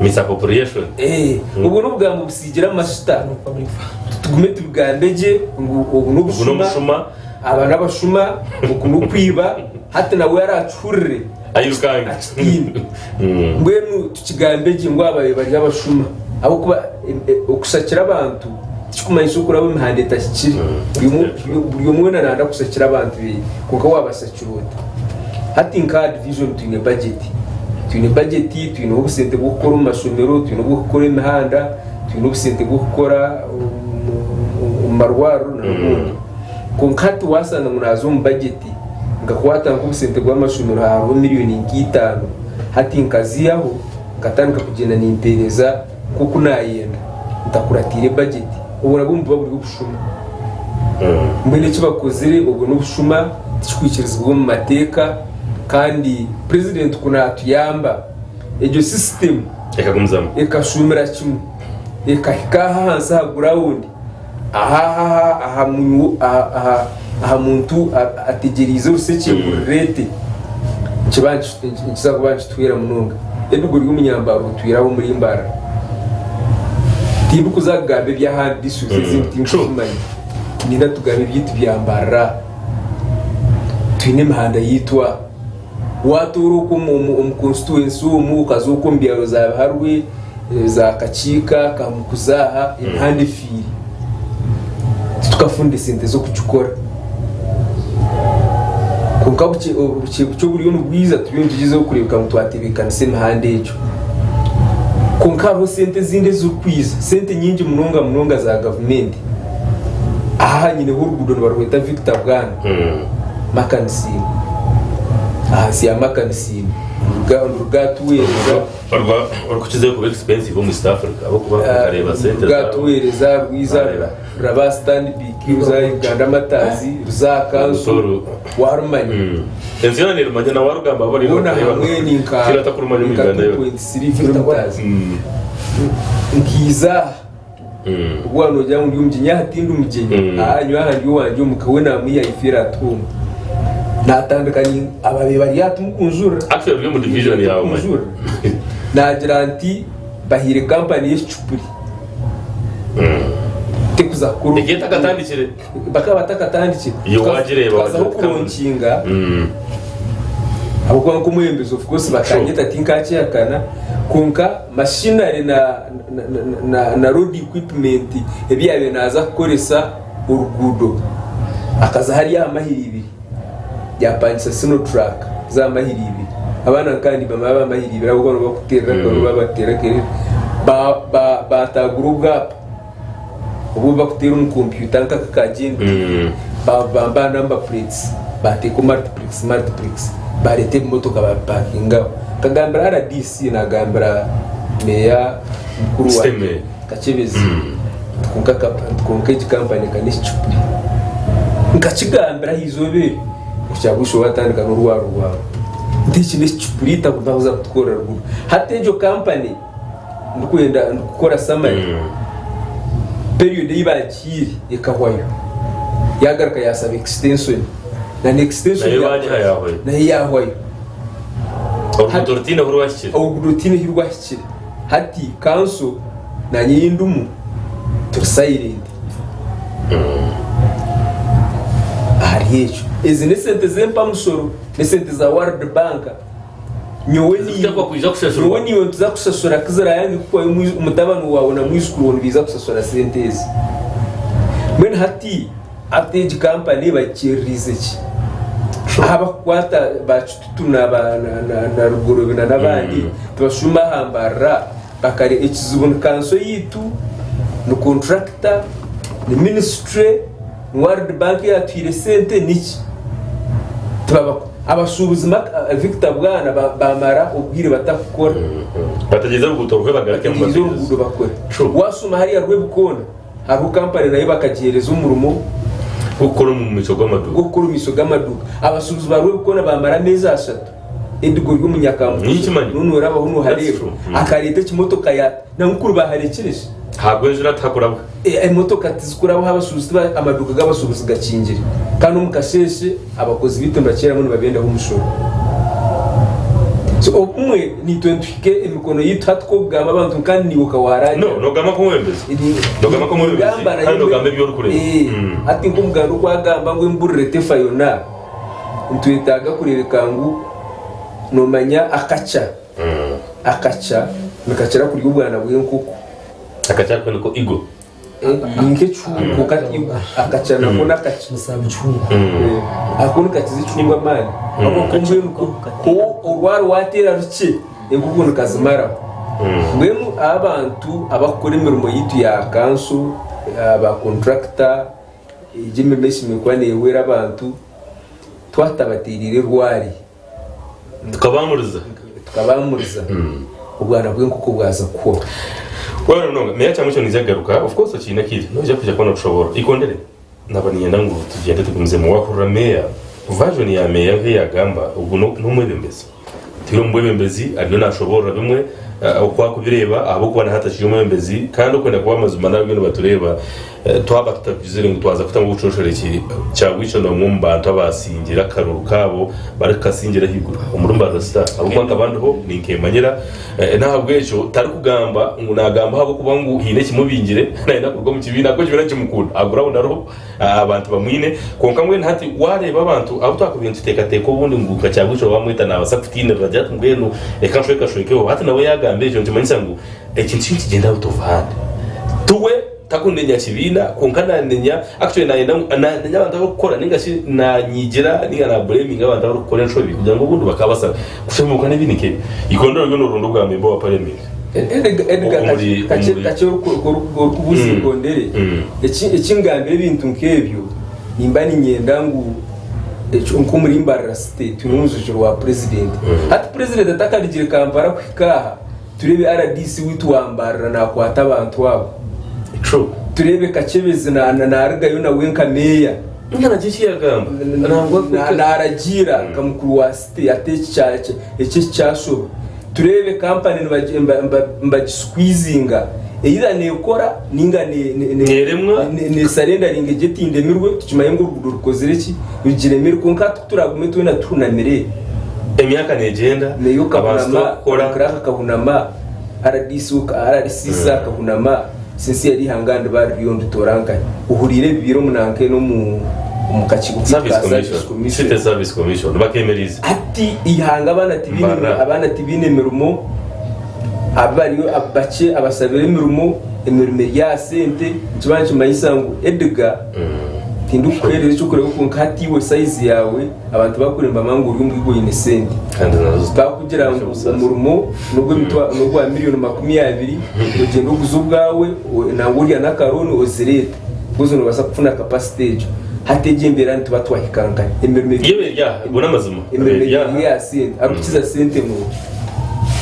Misappropriation. Eh, obwo n'obugambo busiigire amashuta. Tugume tubigambe gye ngu obu Ogu n'obushuma, n'omushuma. aba n'abashuma, oku n'okwiba, hati nawe araakihurire Airukange. akitiine. Mbwenu tukigambe gye ngu aba bari abashuma ahabw'okuba okushakira abantu tikikumanyisa okuraba omu mihanda etahikire. Buri omwe weena nayenda kushakira abantu be kwonka waabashakira ota? Hati nka aha divijoni twine bajeti, twine bajeti twineho obusente bw'okukora omu mashomero, twine obw'okukora emihanda, twine obusente bw'okukora omu marwariro n'obundi. Kwonka hati waashanga ngu naaza omu bajeti nkakwata nk'obusente bw'amashomero hariho miriyoni nk'itaano, Hati nkazihaho nkatandika kugyenda nimpeereza nk'oku naayenda ntakuratiire bajeti. Obwo nabwo nibuba buri obushuma. Mbwenu eki bakozire obwo n'obushuma tikikwikirizibwa omu mateeka kandi purezidenti ku naatuyamba egyo sisitemu Ekagumizamu. ekashuumira kimwe ekahika aha ahansi aha gurawundi aha aha aha munyu aha aha aha muntu ategyereize orusekye ngu rureete nikiba nikiza kuba nikituhwera munonga. Edgar ori omunyambarara otwire aho omuri Mbarara. Tindikuza kugamba eby'ahandi districts ezindi tindikuzimanya. Niinyenda tugambe ebyaitu bya Mbarara. Twine emihanda yaitu aha. Waatoora okwo omu constituency omu okaza okwo omu byaro za Biharwe, za Kakiika, Kamukuza aha, emihanda efiire. Titukafundire sente z'okugikora. Kwonka bukye obukye bukye oburiyo nibwija turiyo nitugyezaho kureebeka ngu twatebeekanisa emihanda egyo. Kwonka hariho sente ezindi ezirikwija, sente nyingi munonga munonga za gavumenti. Aha nyineho oruguudo nibarweta Victor Bwana. Makanisiini, ahansi ya Makanisiini. Nirugatuweereza. Orikukizayo kuba expensive omu East Africa ahabw'okuba nkareeba sente zaabo. Rugatuweereza rwiza ruraba aha Stanbic, ruza aha Uganda Martyrs, ruza aha Kanso, warumanya. Ensi yoona nerumanya na warugamba abu bariyo Boona nibakureeba hamwe ni nka kira atakurumanya omu nka Uganda yoona. 2.3 kilometers. Nkiiza aha obu waaba noogira ngu ndi omugyenyi aha tindi mugyenyi, aha nyowe aha ndi owangye omuka we naamwiha I feel at home. Naatandika ni ababaire bari aha timukunjurira. Actually ori omu division yaawe manya. Timukunjurira. Naagira nti bahaire kampani y'ekicupuri tekuza kukora Egyo etakatandikire. Bakaba batakatandikire. Iwe waagireeba Tukazaho wagira oti kampani. kuronkinga ahabw'okuba nk'omwebembezi of course bakanyeta tinkakyehakana kwonka machinery na na na road equipment ebi yaabaire naaza kukoresa oruguudo akaza hariya aha mahiri ibiri yaapangisa Sinotruk z'aha mahiri ibiri. Abaana nka nibamanya aba mahiri ibiri ahabw'okuba nibo bakuteerera akaru babateera kerere baataagura obwapa obu bakuteera omu kompyuta nk'aka ka GNTV baabamba aha number plates baateeka omu multiplex multiplex baareeta ebimotoka baabipakinga aho. Nkagambira rdc naagambira meeya mukuru wangye Kakyebezi nti kwonka egi kampani ka n'ekicupuri. Nkakigambira aha izooba eryo kuhikya bwishwe waatandika n'orwaro rwawe nti eki n'ekicupuri takuza kutukorera ruguru. Hati egyo kampani ndikwenda ndikukora summary period ei baagihaire ekahwayo yaagaruka yaasaba extension na n'extension Nayo baagiha yaahwayo. nayo yaahwayo. Oruguuto rutaine ahu rwahikire. Oruguuto rutaine ahu rwahikire. Hati kanso nanye ei ndimu turi silent ahari ekyo. Ezi n'esente z'empamusoro, n'esente za World Bank. Nyowe naiwe Zikutekwa kwija kushashurwa. nyowe naiwe nituza kushashura ku zirayange kuhwayo mutabani waawe na mwijukuru waawe nibaija kushashura sente ezi. Mbwenu hati hati egi kampani bagikyereriize ki? Ahabakukwata ba Kitutu na ba na Rugorobi na n'abandi tibashuuma aha mbarira bakare ekizibu ni kanso yaitu, ni contractor, ni ministry, ni World Bank eyatuhaire sente niki? Tibaba abashuubuzi Victor Bwana bamara obwire batakukora. Bategyereze oruguuto ruhwe bagarukemu Bategyereze oruguudo bakore. True. Washuuma hariya Rwebikoona hariho kampani nayo bakagiheereza omurimo Gw'okukora omu maisho g'amaduuka. Gw'okukora omu maisho g'amaduuka. Abashuubuzi ba Rwebikoona baamara ameezi ashatu. Edgar ori omunyakamukye Ninkimanya. n'onu orabaho That's noohareeba true. Akareeta ekimotoka ya na mukuru baaharekire shi. Ahabw'enjura tihakurabwa. Emotoka tizikurabaho abashuubuzi tiba amaduuka g'abashuubuzi gakingire. Kandi omu kasheeshe abakozi baitu nibakyeramu nibabendaho omushoro. So obumwe naitwe nituhika emikono yaitu hati k'okugamba abantu kandi naiwe okaba waaragira. No, noogamba nk'omwebembezi. Noogamba nk'omwebembezi kandi noogamba ebi orikureeba. Hati nk'omuganda oku agamba ngu emburire tefa yona, nitwetaaga kureebeka ngu noomanya akaca, akaca nikakira kurya obwana bw'enkoko. Akaca ako niko eagle. Ni nk'ekihungu kwonka ti eagle. Akaca nako n'akaca. Ako nikakiza ekihungu amaani. Mbwenu ku orwari waateera rukye, enkoko nikazimaraho. Mbwenu abantu abarikukora emirimo yaitu ya kanso, ba kontrakita, egi emirimo eshemereire kuba neehwera abantu, twatabateereire rwari. Tukabamuriza. Tukabamuriza. Obwana bw'enkoko bwaza kuhwaho. Webale munonga. Meya Kyamucyo naija kugaruka. Of course okiine akaire. Noija kwija kuba notushoboorora. Ikondere, naba niinyenda ngu tugyende tugumizemu. Waahurira meeya, version ya meeya nk'eyagamba, ogu n'omwebembezi. Turi omu bwebembezi ariyo nashoboorora bimwe oku arikubireeba ahabw'okuba na hati akiri omwebembezi kandi okwenda kuba amazima n'abariyo nibatureeba twaba tutagizire ngu twaza kutamu obucoshoreki Kyagwikyo n'omwe omu bantu abaasingire akaruru kaabo barikukasingira ahaiguru omuri Mbarara Star ahabw'okuba nkaba ndiho ninkemanyira n'ahabw'ekyo tarikugamba ngu naagamba ahabw'okuba ngu haine ekimubingire nayenda kuruga omu kibiina ahabw'okuba ekibiina nikimukunda aha ground ariho. Abantu bamwine. Kwonka mbwenu hati waareeba abantu abu twakubaire nituteekateeka obundi ngu nka Kyagwikyo waamweta naabaasa kutiinirira agira ati mbwenu reka nshwekashwekeho. Hati nawe yaagamba ekyo nikimanyisa ngu ekintu kinu nikigyenda out of hand. Tiwe takunenya kibiina kwonka naanenya actually naayenda ngu naanenya abantu abarikukora nainga shi naanyigira nainga naabureeminga abantu abarikukora enshobi kugira ngu obundi bakaabaasa kushemuruka n'ebindi nk'ebyo. Ikondero ryo nooronda obwa memba wa parliament. Edgar kakye orikubuuza ikondere, ekingambira ebintu nk'ebyo nimba niinyenda ngu. Ekyo nk'omuri Mbarara City twine omujwekyerwa wa purezidenti. Hati purezidenti atakarugire Kampala kuhika aha, tureebe rdc waitu wa Mbarara naakwata abantu abo. True. Tureebe Kakyebezi naarugayo nawe nka meeya. Ninga nakyo eki yagamba. Nangwa Naaragiira nka mukuru wa city ati eki eki kyashoba. Tureebe kampani nibagisqueezinga either nekora ninga Neremwa. nesarendaringa egyo etindemirwe tukimanye ngu oruguudo rukozire ki rugiremirwe kwonka hati kuturagume twena tuhunamire Emyaka negyenda, meeya abantu okahunama, tibakukora. clerk akahunama, RDC RCC akahunama since yari ihanga ndiba ririyo nditoora nkahi ohuriire ebibaire omu nanka enu omu omu kakiiko kaitu Service ka Service Commission, Commission. City Service Commission bakemeriize. Hati eihanga abaana tibaine Mbarara. abaana tibaine mirimo abariyo bakye abasabire emirimo emirimo eri aha sente nikiba nikimanyisa ngu Edgar tindikukuhereza ekyokureeba kwonka hati iwe sayizi yaawe abantu bakureba nibamanya ngu ori omugaiga oine sente Kandi nazo bakugira ngu Obusaasi. omurimo n'ogwa miriyoni 20 ogyende oguze obwawe nangwa orya n'akarooni ozireete Because nobaasa kufuna capacity egyo. Hati egyo embeera nituba twahika nkahi? Emirimo eri Yewe eri aha, ago n'amazima. emirimo Eri aha. eri aha sente. Arikukiza sente nooha?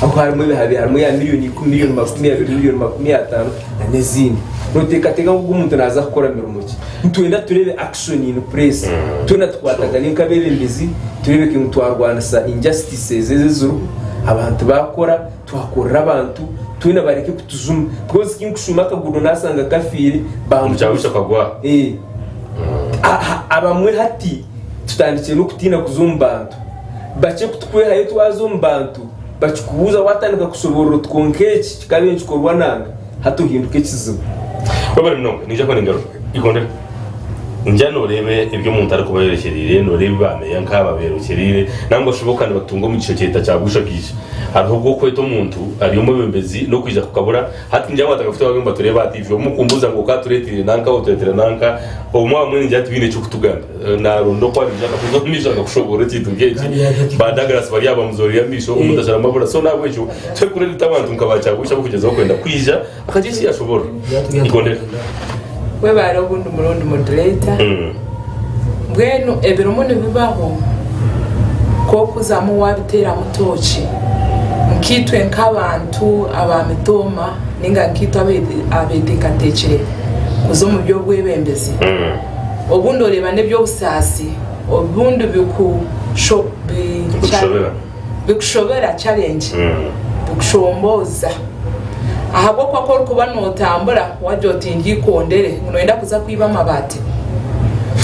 Aho harimu ebihabi, harimu eya miriyoni ikumi, miriyoni 20, miriyoni 50 na n'ezindi. Noteekateeka ngu ogu omuntu naaza kukora mirimo ki? Nitwenda tureebe action in place. Twena tukwatagane nk'abeebembezi tureebeke ngu twarwanisa injustices ezi eziriho, abantu baakora. Twakorera abantu twena bareke kutujuma because kinkushuma akagudo nasanga kafiire Omukyaro bambuuza kagwa. Eh. Abamwe hati tutandikire n'okutiina kuza omu bantu bakye kutukwehayo twaza omu bantu bakikubuuza watandika kushoborora oti kwonka eki kikabaire nikikorwa nanga hati ohinduka ekizibu. Webare munonga ninja kuba ningaruka Ikondera. Nja noreeba ebi omuntu arikuba ayorekyereire, noreeba ebi ba meeya nk'aba beerekyereire, nangwa shi bo ka nibatunga omugisha okyeta kyagusha kaija. Hariho ogw'okweta omuntu ari omwebembezi n'okwija kukabura. Hati ningira ngu batakakuteho bariyo nibatureeba aha tiivi, obumwe okumbuuza ngu okatureeteire nanka, otureeteire nanka, obumwe abamwe ningira tibaine eky'okutugambira. Naaronda oku ariija akakuza omu maisho akakushoboorora ekintu nk'eki. Ba Douglas bari aha bamuzoorire amaisho, omuntu asharamu abura. So n'ahabw'ekyo twekureeta abantu nka ba Kyagusha ab'okugyezaho kwenda kwija Akagira eki yashoborora. Ikondera. Webare ogundi murundi moderator. Mbwenu ebirimu nibibaho ku okuzamu wabiteramu tooki nkaitwe nk'abantu aba mitooma ninga nkaitwe abeteekateekire kuza omu by'obwebembezi obundi oreeba n'eby'obusaasi obundi bikushobera challenge bikushomboza ahabw'okuba ku orikuba notambura wagira oti ndya ikondere ngu noyenda kuza kwiba amabaati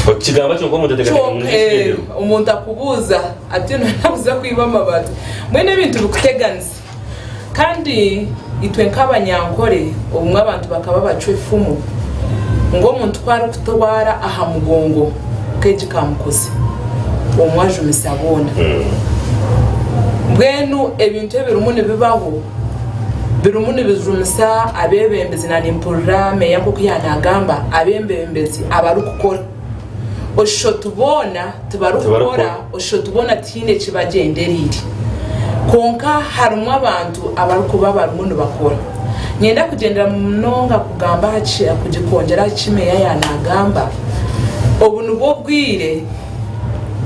Okigamba kyonka omuntu ateekateeka ngu Kyonka n'ekigyendererwa. omuntu akubuuza ati noyenda kuza kwiba amabaati mbwenu ebintu bikuteganisa kandi itwe nk'abanyankore obumwe abantu bakaba bacwa efumu ngu omuntu ku arikutwara aha mugongo keegi ka mukozi omwe ajumisa boona. Mbwenu ebintu ebirimu nibibaho birimu nibijumisa abeebembezi na nimpurira meeya nk'oku yaanagamba abeebembezi abarikukora oshusha oti boona tibarikukora oshusha oti boona tihaine eki bagyendereire. Kwonka harimu abantu abarikuba barimu nibakora. Niinyenda kugyendera munonga kugamba aha ki, kwongyera aha ki meeya yaanagamba, obu nibwo bwire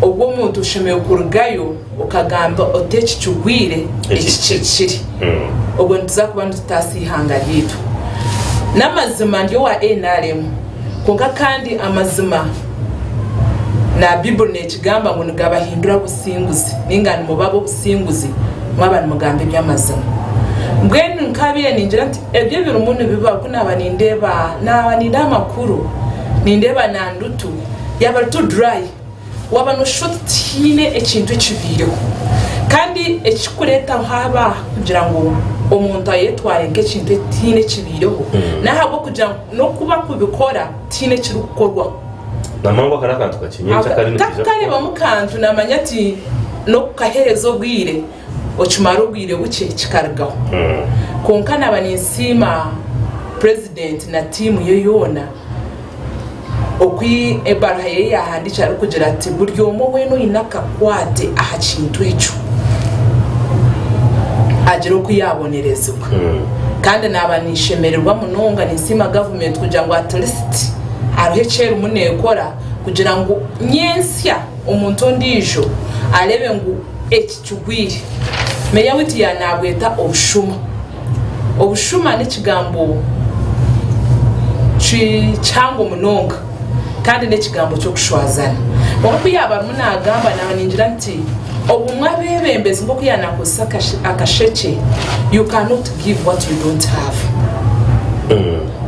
obu omuntu oshemereire kurugayo okagamba oti eki kigwire, eki kihikire. Obwo nituza kuba nitutaasa eihanga ryaitu. N'amazima ndi owa nrm kwonka kandi amazima na Bibuli nekigamba ngu nigabahindura abusinguzi ninga nimuba ab'obusinguzi mwaba nimugamba eby'amazima. Mbwenu nkabaire ningira nti ebyo ebirimu nibibaho ku naaba nindeeba naaba nindeeba amakuru nindeeba na ndutu yaaba eri too dry. Waaba nooshusha oti tihaine ekintu ekibaireho. Kandi ekirikureetaho haaba kugira ngu omuntu ayetware nk'ekintu tihaine ekibaireho, n'ahabw'okugira ngu n'okuba kubikora tihaine ekirikukorwaho. Namangwa kari akantu kakye nyenkya kare nikaija kukora. Takukareebamu kantu naamanya ati n'okukaheereza obwire okimara obwire bukye kikarugaho. Kwonka naaba ninsiima purezidenti na tiimu ye yoona. Oku ebaruha ye yaahandiikire arikugira ati, Buri omwe weena oine akakwate aha kintu ekyo agire oku yaabonerezibwa. Kandi naaba ninshemererwa munonga ninsiima gavumenti kugira ngu at least hariho eki erimu neekora. kugira ngu nyentsya omuntu ondiijo areebe ngu eki kigwire. Meeya waitu yaanabweta obushuma. Obushuma n'ekigambo kihango munonga kandi n'ekigambo ky'okushwazana. Kwonka ku yaaba arimu naagamba naaba ningira nti obumwe abeebembezi nk'oku yaanakozesa akashekye, you cannot give what you don't have.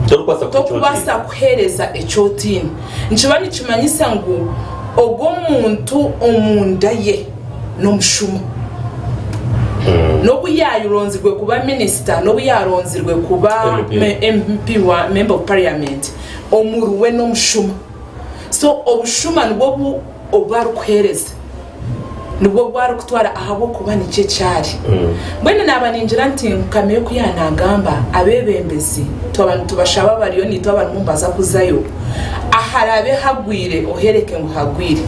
Torikubaasa kuheereza eki otaine. Nikiba nikimanyisa ngu ogwo muntu omunda ye n'omushuma. N'obu yaaronzirwe kuba minisita, n'obu yaaronzirwe kuba MP wa Member of Parliament, omuri we n'omushuma. So obushuma nibwo bu obu arikuheereza, nibwo obu arikutwara ahabw'okuba nikyo eki ari. Mbwenu naaba ningira nti nka Meeya oku yaanaagamba, abeebembezi twaba nitubashaba bariyo naitwe abarimu nibaza kuzayo, aharaabe hagwire ohereke ngu hagwire.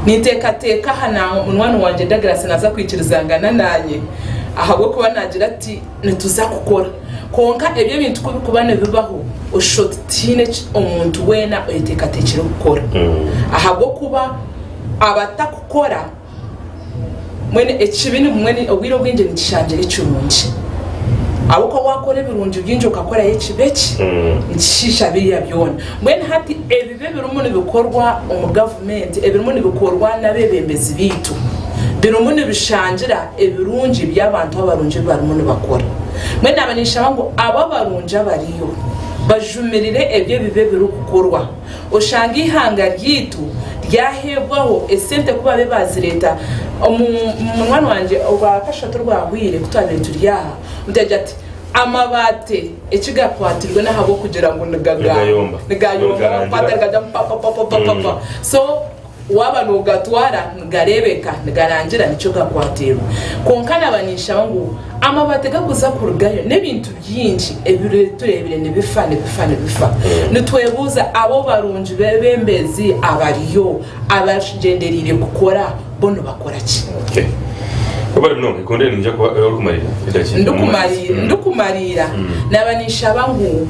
Ninteekateeka aha na munywani wangye Douglas naaza kwikirizangana naanye ahabw'okuba naagira ati nituza kukora. Kwonka ebyo ebintu ku birikuba nibibaho oshusha oti tihaine eki omuntu weena oyeteekateekire kukora ahabw'okuba abatakukora Mbwenu ekibi nibumwe obwire obwingi nikishangira ekirungi. Ahabw'okuba waakora ebirungi bingi okakorayo ekibi eki, nikishiisha biriya byona. Mbwenu hati ebibi ebirimu nibikorwa omu gavumenti, ebirimu nibikorwa n'abeebembezi baitu, birimu nibishangira ebirungi by'abantu abarungi ebi barimu nibakora. Mbwenu naaba ninshaba ngu abo abarungi abariyo bajumirire ebyo ebibi ebirikukorwa. Oshanga eihanga ryaitu ryaheebwaho esente ku babe baazireeta. Munywani wangye orwakashatu orwahweire ku twabaire turi aha, omuntu yaagira ati, Amabaati eki gakwatirwe n'ahabw'okugira ngu Nigayomba. nigayomba, wakwata nigagira ngu papapapapapa. So waaba noogatwara nigareebeka, nigarangira nikyo gakwatirwe. Kwonka naaba ninshaba ngu amabaati gakuza kurugayo n'ebintu bingi ebi tureebire nibifa, nibifa, nibifa. Nitwebuuza abo barungi b'ebembezi abariyo abagyendereire kukora bo nibakora ki? Okay. Webale munonga. Ekundire niinyija kuba orikumariira edakiika Ndikumariira, ndikumariira naaba ninshaba ngu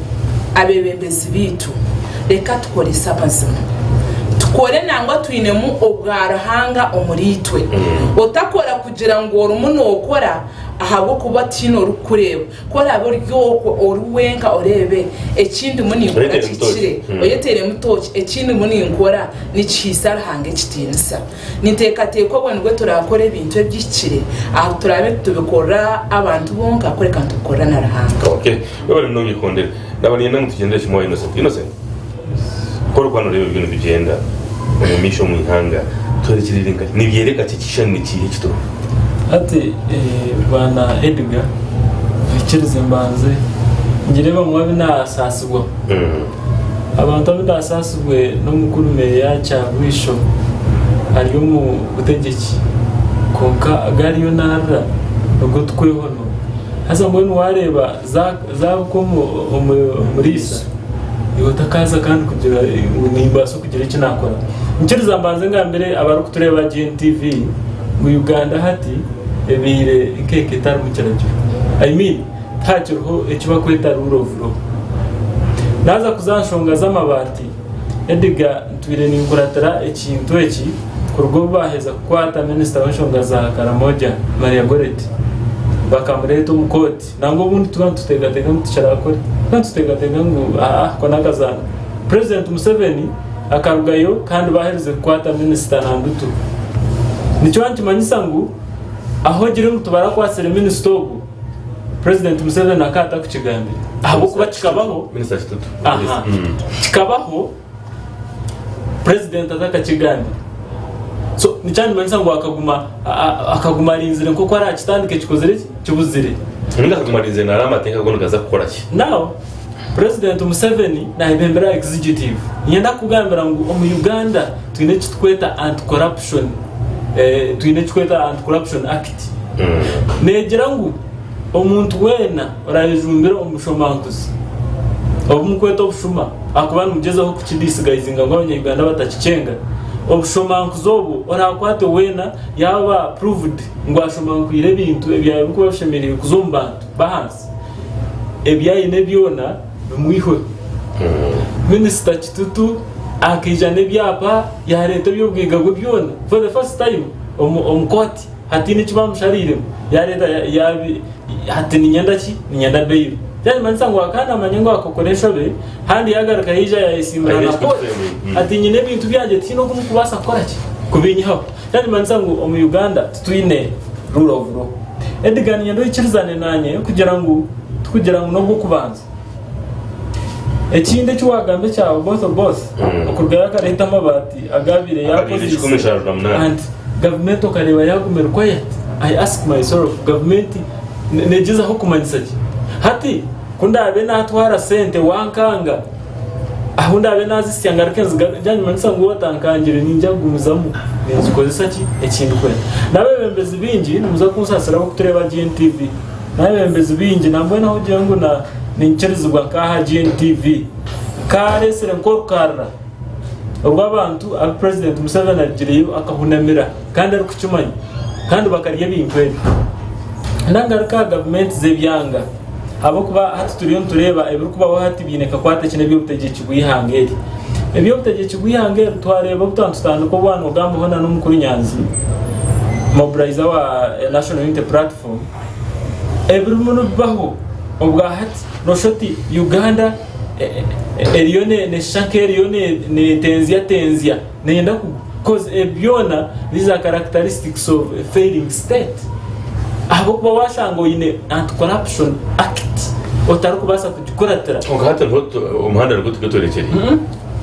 abeebembezi baitu reka tukorese amazima. Tukore nangwa twinemu obwaruhanga omuriitwe. Otakora kugira ngu orimu nookora ahabw'okuba tihaine orikukureeba. Ku oraabe ori okwo ori wenka oreebe eki ndimu ninkora Oyeteeremu tooki. kihikire, oyeteeremu tooki, eki ndimu ninkora nikihaisa Ruhanga ekitiinisa. Ninteekateeka obwo nibwo turaakore ebintu ebihikire, ahu turaabe nitubikorera abantu bonka kureka nitubikorera na Ruhanga. Okay. Webale munonga Ikondere. Naba niinyenda ngu tugyendere kimwe owa Innocent. Innocent, ku orikuba nooreeba ebyo nibigyenda omu maisho omu ihanga, twerekyerere nka nibyoreka ki ekishushani ni kiiha eki turiho? Hati Bwana Edgar, oikirize mbanze ngire bamwe abu naasaasibwaho. Abantu abu naasaasibwe n'omukuru Meeya Kyarwisho ari omu butegyeki kwonka agu ariyo naarira nigo tukwehonora. Haza mbwenu waareeba zaabuka omuriisa iwe otakaaza kandi kugira ngu nimbaasa kugira eki naakora. Nyikiriza mbanze ngambire abarikutureeba aha GNTV ngu Uganda hati ebaire nk'eka etarimu kiragiro. I mean tihakiriho eki barikweta rule of law. Naaza kuza aha nshonga z'amabaati, Edgar ntwire ninkuratira ekintu eki kuruga obu baaheza kukwata minisita w'enshonga za Karamoja, Maria Goretti bakamureeta omu kooti. Nangwa obundi tuba nituteekateeka ngu tikirakore. Tuba nituteekateeka ngu aa ako n'akazaano. Purezidenti Museveni akarugayo kandi baaherize kukwata minisita Nandutu. Nikyo nikimanyisa ngu ahu ogire ngu tibarakwatsire minisita ogwo, Purezidenti Museveni akaba atakukigambire ahabw'okuba kikabaho. Minisita Kitutu. Aha. Kikabaho. Purezidenti atakakigambire. So nikyandimanyisa ngu akaguma akaguma arinzire nk'oku arakitandike kikozire ki? Kibuzire. Ninga akaguma arinzire naareeba amateeka go nigaza kukora ki? Now, Purezidenti Museveni nayebembera executive. Niinyenda kukugambira ngu omu Uganda twine eki turikweta anti-corruption, twine eki turikweta anti-corruption act. Neegira ngu omuntu weena orayejumbire omu bushomankuzi obu murikweta obushuma, ahakuba nimugyezaho kukidisigayizinga ngu abanya-Uganda batakikyenga, obushomankuzi obwo oraakwate weena yaaba proved ngu ashomankwire ebintu ebyabaire birikuba bishemereire kuza omu bantu b'ahansi, ebi aine byona bimwihweho. Minisita Kitutu. Akaija n'ebyapa yaareeta eby'obugaiga bwe byona for the first time omu kooti hataine eki baamushariiremu yaareeta hati niinyenda ki? Niinyenda bail. Kyakimanyisa ngu akaba naamanya ngu akakora enshobe kandi yaagaruka yaija yaayesiimura na kooti ati nyine ebintu byangye tihaine oku murikubaasa kukora ki? Kubinyihaho. Kyakimanyisa ngu omu Uganda titwine rule of law. Edgar niinyenda oikirizane naanye kugira ngu tikugira ngu n'ogw'okubanza. Ekindi eki waagamba ekya Oboth Oboth okurugayo akareeta amabaati agaabaire yaakozeise and gavumenti okareeba yaaguma eri quiet. I ask myself gavumenti neegyezaho kumanyisa ki? Hati ku ndaabe naatwara sente wankanga ahu ndaabe naazisya ngaruke nzigarure kyanyimanyisa ngu waaba otankangire niinyija kugumizamu ninzikozesa ki eki ndikwenda. N'abeebembezi baingi nimuza kunsaasira abarikutureeba GNTV. N'abeebembezi baingi nambwenu ahu ogire ngu ninkirizibwa nk'aha GNTV nkaareetsire nk'orukarra orw'abantu abu Purezidenti Museveni arugireyo akahunamira kandi arikukimanya kandi bakarya ebintu ebyo. Nagaruka aha gavumenti z'ebyanga ahabw'okuba hati turiyo nitureeba ebirikubaho hati biine kakwate ki n'eby'obutegyeki bw'eihanga eri. Eby'obutegyeki bw'eihanga eri twareeba obu twaba nitutandika obu waaba noogambaho na n'omukuru Nyanzi, mobilizer wa National Unity Platform, Ebirimu nibibaho obwahati noshusha oti Uganda eriyo neshusha nk'eriyo netenzya tenzya neyenda kugwa coz ebi byona these are characteristics of a failing state ahabw'okuba washanga oine anti corruption act otarikubaasa kugikuratira. Kwonka hati niho omuhanda nigwo tugwetorekyeire.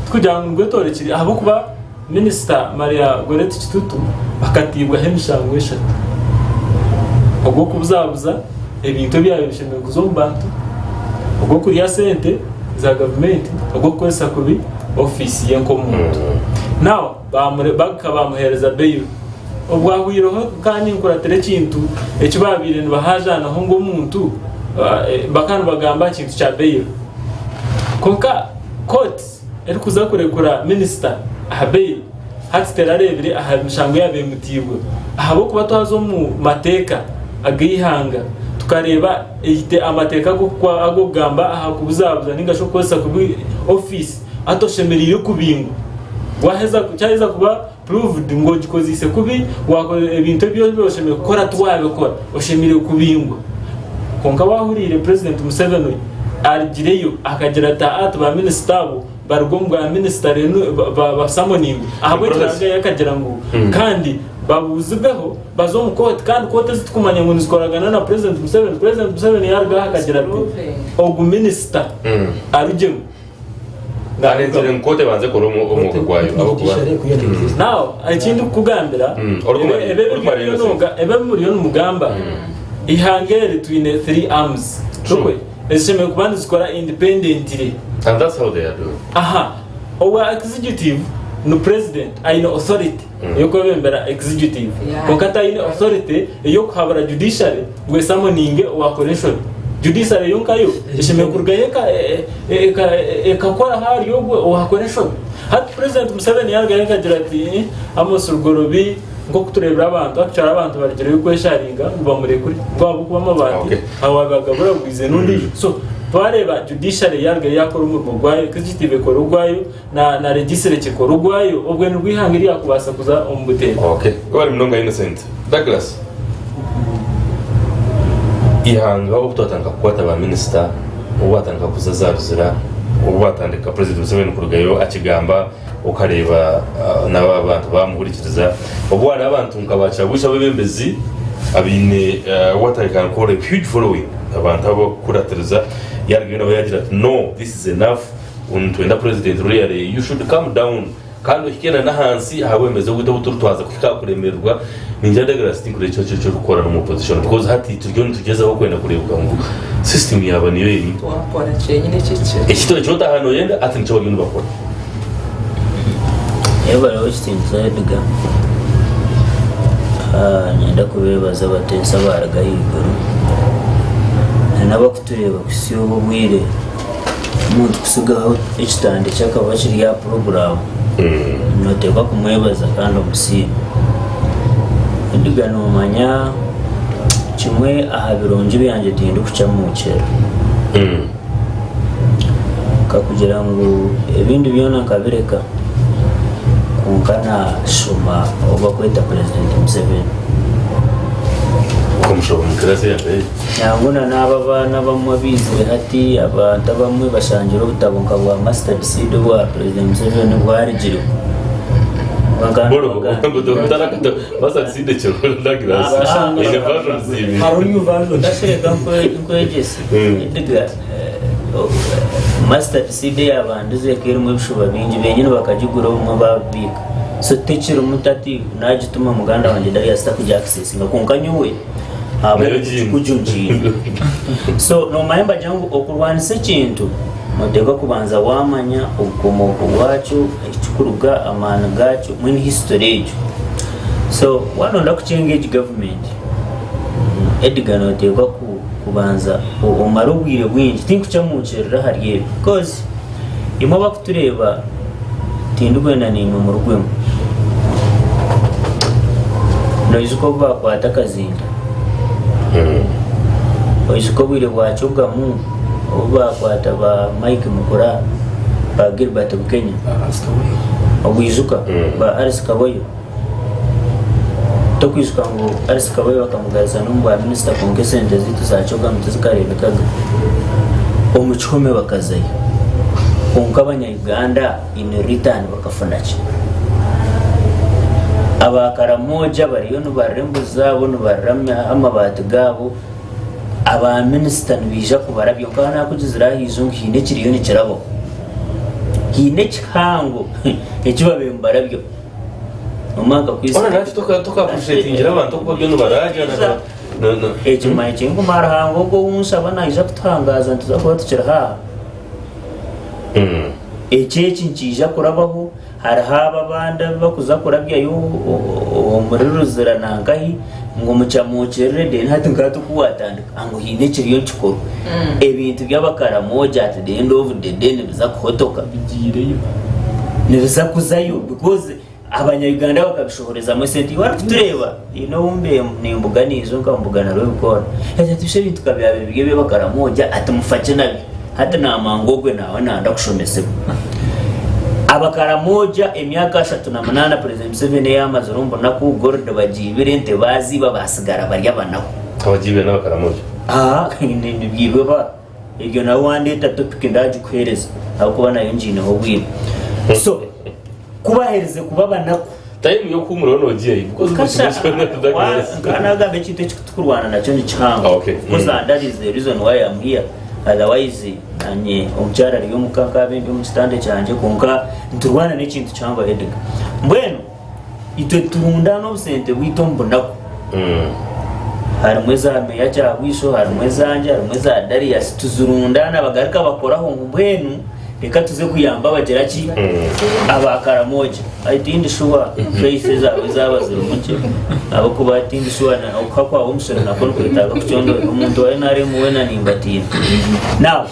Tikugira ngu nigwetorekyeire ahabw'okuba Minisita Maria Goretti Kitutu akatiibwaho emishango eshatu, ogw'okubuzabuza ebintu ebyabaire bishemereire kuza omu bantu, ogw'okurya sente za gavumenti, ogw'okukozesa kubi ofiisi ye nk'omuntu. Now bakaba bamuheereza bail. Obwahweireho kandi nkuratira ekintu eki baabaire nibahajaanaho ngu omuntu bakaba nibagamba aha kintu kya bail. Kwonka kooti erikuza kurekura minisita aha bail hati terareebire aha mishango yaaba emutiibwe ahabw'okuba twaza omu mateeka ag'eihanga tukareeba amateeka ag'okugamba aha kubuzabuza ninga shi okukozesa kubi ofiisi hati oshemereire kubingwa kyaheza kuba proved ngu ogikozeise kubi wakora ebintu ebi obaire oshemereire kukora tiwabikora oshemereire kubingwa kwonka wahuriire president Museveni arugireyo akagira ati aa ti ba minisita abo baruga omu bwa minisita reero basamoningwe ahabw'ekyo yarugayo akagira ngu kandi babuuzibweho baze omu kooti kandi kooti ezi turikumanya ngu nizikoragana na president Museveni, president Museveni yarugaho akagira ati ogu minisita arugyemu. Areetsire ngu kooti ebanze ekore omwoga gwayo ahabw'okuba. Now eki ndikukugambira ebi muriyo nimugamba eihanga eri twine 3 arms tukwe ezishemereire kuba nizikora independently. And that's how they are doing. Aha owa executive ni president aine authority ey'okwebembera executive kwonka taine authority ey'okuhabura judiciary ngu esamoninge owakora enshobi. Judiciary yo nkayo eshemereire kurugayo ekakora ahari ogwo owakora enshobi. Hati President Museveni yarugayo akagira ati Amos Rugorobi nk'oku tureebire abantu actually abantu barugireyo kwesharinga ngu bamurekure ngu ahabw'okuba amabaati ahu bagabura bwize n'ondiijo. So twareeba judiciary yarugayo yakora omurimo gwayo, executive ekora ogwayo na legislature ekora ogwayo obwe nibwo eihanga eryakubaasa kuza omu buteeka. Okay. Webale munonga Innocent. Douglas. Ihanga obu twatandika kukwata ba minisita, obu batandika kuza za Luzira, obu batandika President Museveni kurugayo akigamba okareeba nabo abantu bamuhurikiriza, obu wareeba abantu nka ba Kyagusha abebembezi abaine what I can call a huge following, abantu abakukuratiriza, yarugayo nawe yagira ati no this is enough, nitwenda President really you should come down kandi ohike na n'ahansi aha bwebembezi obwaitu obu turikutwaza kuhika aha kuremererwa. Ningira Douglas tinkureeba eki orikukora n'omu opposition because hati turiyo nitugyezaho kwenda kureebeka ngu system yaaba niyo eri. Twakora kyenyine ekihikire. Eki eki otaaha nooyenda hati nikyo bariyo nibakora. Yebare ekitiinisa Edgar. Niinyenda kubeebaza abateesa abaruga ahaiguru n'abarikutureeba kuhitsya obu obwire. Omuntu kutsigaho ekitanda eki akaba kiri aha puroguraamu nooteekwa kumwebaza kandi omusiime. Edgar noomanya kimwe aha birungi byangye tindikucamuukirira. Nkakugira ngu ebindi byona nkabireka. Kwonka nashoma ou bakweta President Museveni. Okamushoma omu class ya mbere? Nangwa na n'abo abaana abamwe abaizire hati, abantu abamwe bashangire obutabo nka bwa Mustard Seed obwa President Museveni bwarugireho. Kwonka Boro, nabagambira. Mustard Seed ekyo Douglas. Eine versions ibiri. Hariho new version. Kashireka nkwegyese. Edgar, Mustard seed eyabandize ekaba erimu ebishuba bingi benyini bakagigura obumwe babibiika so tekirimu tati nagituma muganda wangye Darius takugi accessinga kwonka nyowe Nayo giine. ahabw'okugyo ngiine so nomanya nibagira ngu okurwanisa ekintu noteekwa kubanza wamanya obukomooko bwakyo, ahikikuruga, amaani gakyo mbwenu history egyo so waaba noyenda kukyenga egi gavumenti Edgar noteekwa ku kubanza omare obwire bwingi tinkukyamukirira ahari ebi coz imwe abakutureeba tindikwenda naimwe murugwemu. Noijuka obu bakwata Kazinda? Oijuka obwire bwa Kyogamu obu bakwata ba Mike Mukura ba Gilbert Bukenya? Obwijuka? Ba Alice Kaboyo? Tokwijuka ngu Alice Kaboyo bakamugaruza n'omu bwa minisita kwonka esente zaitu za CHOGM tizikareebekaga? Omu kihome bakazayo kwonka abanya Uganda in return bakafuna ki? Aba Karamoja bariyo nibarira embuzi zaabo nibarira amabaati gaabo, aba minisita nibaija kubarabya kwonka nakugizire aha izooba ngu haine ekiriyo nikirabaho. Haine ekihango eki babaire nibarabyaho. Ona naki toka appreciatingira abantu okuba byo nibaragya na na na Ekyo manya kinguma Ruhanga ogwo ou nshaba naija kutuhangaaza nituza kuba tukiri haaha. Ekyo eki nikiija kurabaho hariho abo abandi abu bakuza kurabyayo omuri Ruzira nankahi ngu mukyamukirire then hati nka hati oku watandika ngu haine ekiriyo nikikorwa. Ebintu by'abakaramoja at the end of the day nibiza kuhotoka. Bigiireyo. Nibiza kuzayo because abanya Uganda bakabishohorezamu esente. Iwe arikutureeba haine ou nimbuganiize nkamubugana Rwebikoona yaagira ati busha ebintu ka byabaire biri eby'abakaramoja ati mufakye nabyo. Hati naamanya ngu ogwe naawe nayenda kushomesibwa. Abakaramoja emyaka 38 President Museveni ei amazire omu bunaku, gold bagiibire, ente baaziiba baasigara bari abanaku. Abagiibire n'abakaramoja? Aa nibiibwe ba. Eryo nawe wandeeta topic ndagikuheereza ahabw'okuba nayo ngiineho obwire. So ku baaherize kuba abanaku. Time y'okuhumuraho nogiha hi? Because buri kimwe kyona Kasha, nkaba nagamba ekintu eki tukurwana nakyo ni kihango. Okay. Because and that is the reason why I'm here. Otherwise nanye omukyara ari omuka nkabe ndi omu kitanda kyangye kwonka niturwana n'ekintu kihango Edgar. Mbwenu Itwe turundaana obusente bwaitu omu bunaku. Harimu eza Meya Kyabwisho, harimu ezangye, harimu eza Darius. Tuzirundaana bagaruka bakoraho ngu mbwenu reka tuze kuyamba abagira ki? Aba Karamoja. Ayi tindi shuwa face zaabwe zaaba zirimu gye ahabw'okuba tindi shuwa okuha kwawe omusiri nakwo nikwetaaga kucondooza. Omuntu wa NRM weena nimbatiina. Now,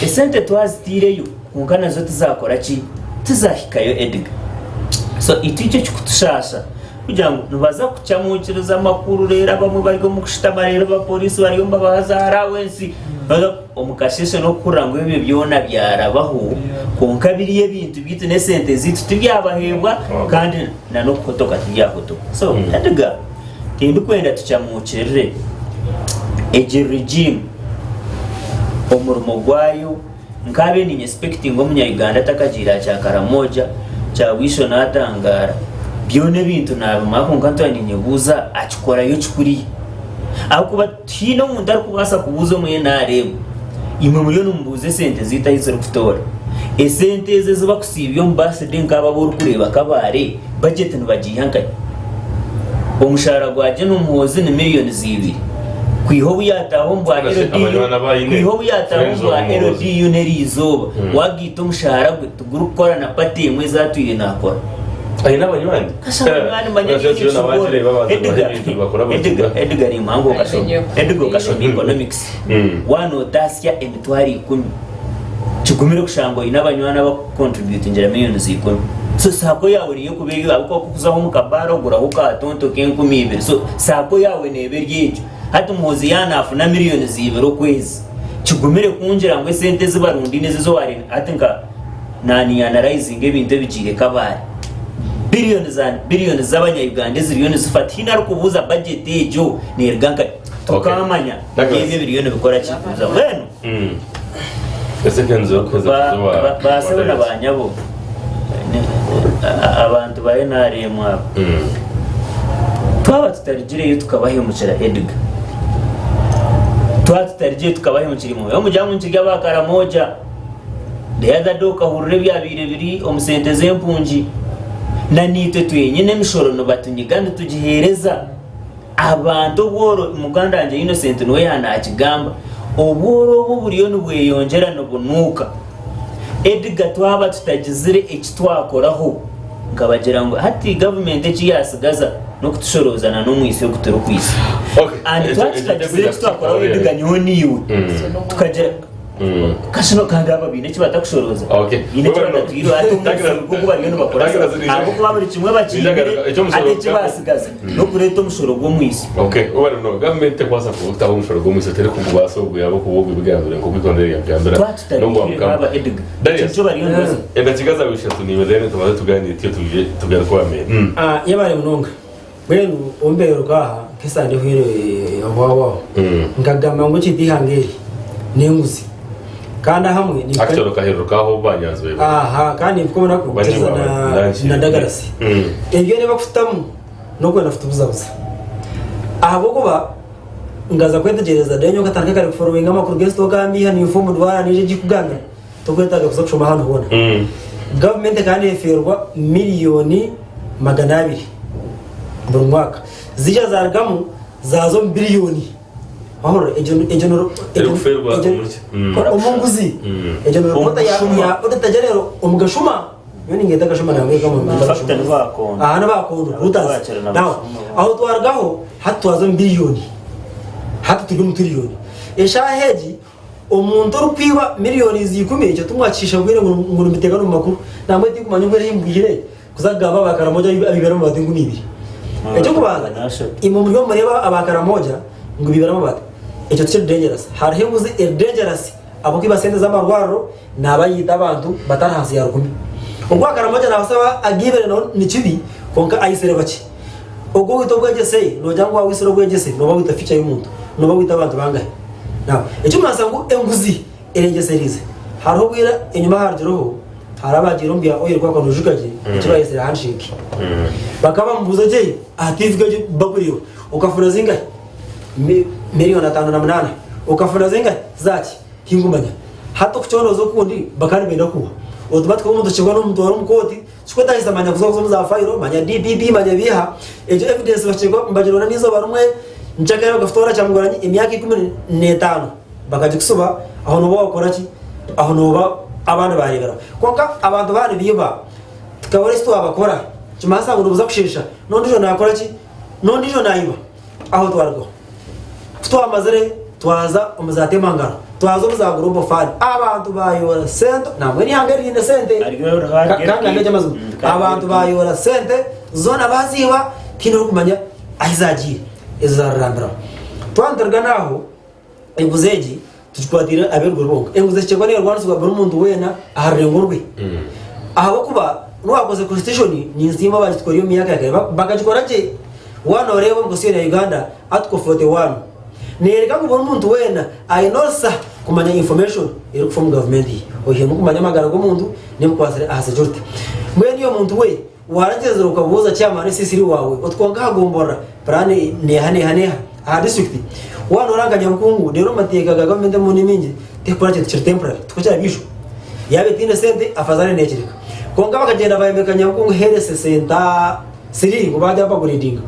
esente twazitaireyo. Kwonka nazo tizakora ki? Tizahikayo Edgar. So itwe ekyo ekikutushaasha kugira ngu nibaza kukyamukiriza amakuru reero abamwe bari omu kushutama reero abapoliisi bariyo nibabaha za allowance baza omu kasheeshe n'okuhurira ngu ebyo byona byarabaho kwonka biriya ebintu byaitu n'esente zaitu tibyabaheebwa kandi na n'okuhotoka tibyahotoka. So Edgar tindikwenda tukyamukirire egi regime omurimo gwayo Nkaabaire ninyesipekitinga omunya Uganda atakagiire aha kya Karamoja, Kyabwisho natangaara. Byona ebintu nabimanya kwonka ntuura ninyebuuza akikorayo ki kuriya? Ahabw'okuba tihaine omuntu arikubaasa kubuuza omu NRM, imwe muriyo nimubuuza esente zaitu ahu zirikutoora. Esente ezo ezi bakusiibya omu birthday nk'abo abu orikureeba Kabale, budget nibagiiha nkahi? Omushaara gwa Gen Muhoozi ni millions ibiri. Kwiha obu yataaha omu bwa Nonese LDU, abanywani abu aine, kwiha obu yataaha omu friends bwa of Muhoozi. LDU n'eriizooba, wagaita omushaara gwe tigurikukora na party emwe ezi atwire nakora. Aine abanywani? Kasha abanywani manya Nonese nyine yoona nshobora. wagireeba abantu Edgar, baha ebintu nibakora buri Edgar, kimwe. Edgar nimuhanga okashoma. Aine Edgar okashoma economics. Waaba notasya 100,000, kigumire kushanga oine abanywani abakucontributingira millions ikumi. So saako yaawe niyo ekuba eri ahabw'okuba ku okuzaho omu kabaara oguraho katonto k'enkumi ibiri. So saako yaawe neeba eri egyo. Hati Muhoozi yaaba naafuna millions ibiri okwezi, kigumire kungira ngu esente ezi barundaine ezi ezi owaarenda hati nka naaniyanarayizinga ebintu ebigiire Kabale. Billions and billions z'abanya Uganda eziriyo nizifa tihaine arikubuuza budget egyo neruga nkahi. Tukamanya Douglas. ebyo ebiriyo nibikora ki kuza mbwenu. Ese kenzo kuheza Ba- kuza wa ba- Baasebo na wa- baanyabo ni- a- abantu ba NRM aba twaba tutarigireyo tukabahemukira Edgar twaba tutarigireyo tukabahemukira imwe omugira ngu nikiri aba Karamoja The other day okahurira ebyabaire biri omu sente z'empungi. Na naitwe twenyine emishoro nibatunyiga nitugiheereza. Abantu obworo, muganda wangye Innocent niwe yaanakigamba, obworo obu buriyo nibweyongyera nibunuuka. Edgar twaba tutagizire eki twakoraho, nkabagira ngu hati gavumenti eki yaatsigaza n'okutushorooza na n'omwitsyo ogu turikwitsya. Okay, And ekyo- twaba ekyo tutagizire eki twakoraho ekyo- Edgar nyowe naiwe, tukagira. Kashino kandi aba baine eki batakushorooza. Okay. Baine eki batatwire hati Douglas- omusiri gwo bariyo nibakora. Douglas, nije- Ahabw'okuba buri kimwe bakiibire Nije- eky'omushoro hati eki basigaza n'okureeta omushoro gw'omwitsyo. Okay, webale muno. Gavumenti tekwasa kutaho omushoro gw'omwitsyo terikugubaasa ogwo yaba okuba ogwo ebigambire nk'oku eikondera ryagambira Twaba n'ogwa tutarigire Mukama. baaba Edgar. Darius. Ekyo nikyo bariyo nibaza. Edakiika zaawe ishatu niiwe then tubanze tugaaniire tutyo twije tugaruke owa meeri. Yebare munonga. Mbwenu ombeeruka aha nk'esande ehweire ahwaahwaho, nkagamba ngu ekintu eihanga eri n'enguzi. Kandi ahamwe nimpika Actually okaheruka aho banyanzi be. Aha, kandi nimpika omunaku Bangi nteeza bawe, na, nanki. na Dagarasi. Ebyo nibakufutamu n'okwenda kutubuzabuza. Ahabw'okuba nkaza kwetegyereza then nyowe nkatandika kare kuforowinga amakuru g'ensi tokambiiha ninfa omu dwara naija egikugambira tokwetaaga kuza kushoma ahantu hoona. Gavumenti ekaba nefeerwa miriyoni 200 buri mwaka. Ziija zarugamu zaaza omu biriyoni. Wahurira? Egyo egyo ni egyo Erikufeerwa egyo omuri ki? omu nguzi. Egyo ni ripoota ya Omu ya Auditor General omu gashuma. Nyowe ningeeta gashuma nangwa eka omu In fact, ni baakondo. Aha ni baakondo, Reuters. Baakira na Now, bashuma bo. aho twarugaho hati twaza omu biriyoni. Hati turi omu tiriyoni. Eshaaha egi Omuntu orikwiba miriyoni za ikumi ekyo timwakishiisha bwire ngu ngu nimiteekana omu makuru. Nangwa tinkumanya obu erimbwire kuza kugamba aba Karamoja abaibire amabaati 2000. Eky'okubanza, imwe muri nimureeba aba Karamoja ngu baibire amabaati. Ekyo tikiri dangerous. Hariho enguzi eri dangerous ahabw'okwiba sente z'amarwariro naabayiita abantu batari ahansi ya rukumi. Ogwo owa Karamoja naabaasa kuba agiibire nawe ni kibi kwonka aitsire bakye. Ogwo owaita obwegyese noogira ngu waaba oitsire obwegyese nooba waita future y'omuntu, nooba waita abantu bangahi? Now, ekirikumanyisa ngu enguzi erengyesereize. Hariho obwire enyima aharugireho, hariho abaagiire omu bya oil kwakwa noijuka gye, eki baayetsire handshake. Bakaba bamubuuza gye aha TV gye bakureeba, okafuna zingahi? Miriyoni 58. Okafuna zingahi? Zaaki? Tinkumanya. Hati okucondooza okundi bakaba nibenda kuha. Otuba tukaba omuntu okibwa n'omutwara omu kooti, Kikwetagisa manya kuza omu za fayiro, manya DPP, manya biiha, egyo evidence bakigwa nibagironda n'eizooba rimwe, nkyakare bakakutoora Kyamugoranyi emyaka 15 bakagikusiba, aho nooba wakora ki? Aho nooba abandi baareeberaho. Kwonka abantu baaba nibaiba tukabura eki twabakora, nikimanyisa ngu nibuza kusheesha n'ondiijo naakora ki? N'ondiijo naiba. Aho twarugaho. Ku twamazire twaza omu za Temangaro, twaza omu za Global Fund, abantu bayoora sente, nambwenu eihanga eri riine sente. Ka ngambe egyo amazima. Abantu bayoora sente zoona baziiba, tihaine orikumanya ahi zagiire, ezo zarurambiraho. Twaba nituruga n'aho, enguzi egi tugikwatiire ab'eruguru bonka. Enguzi ekirwa neerwanisibwa buri muntu weena aha rurengo rwe. Ahabw'okuba n'owaakoze constitution ninsiima abaagitukoreire omu myaka ya kare bakagikora gye. Waaba nooreeba omu constitution ya Uganda article 41 neeyoreka ngu buri muntu weena aine orusa kumanya information erikufa omu gavumenti ye. Oihiremu kumanya amagara g'omuntu n'ebikwatsire aha security. Mbwenu iwe muntu we waaragyezire okabuuza chairman w'esiisiri waawe oti kwonka aha gomborora puraani neeha neeha neeha aha disiturikiti? Waaba nooranga nka nyabukungu reero omu mateeka ga gavumenti emirundi mingi terikukora kintu kiri temporary tikwo kya bwiijo. Yaaba etaine sente afazari neekireka. Kwonka bakagyenda bayombeka Nyabukungu Health Centre Siri ngu baagya bagureedinga.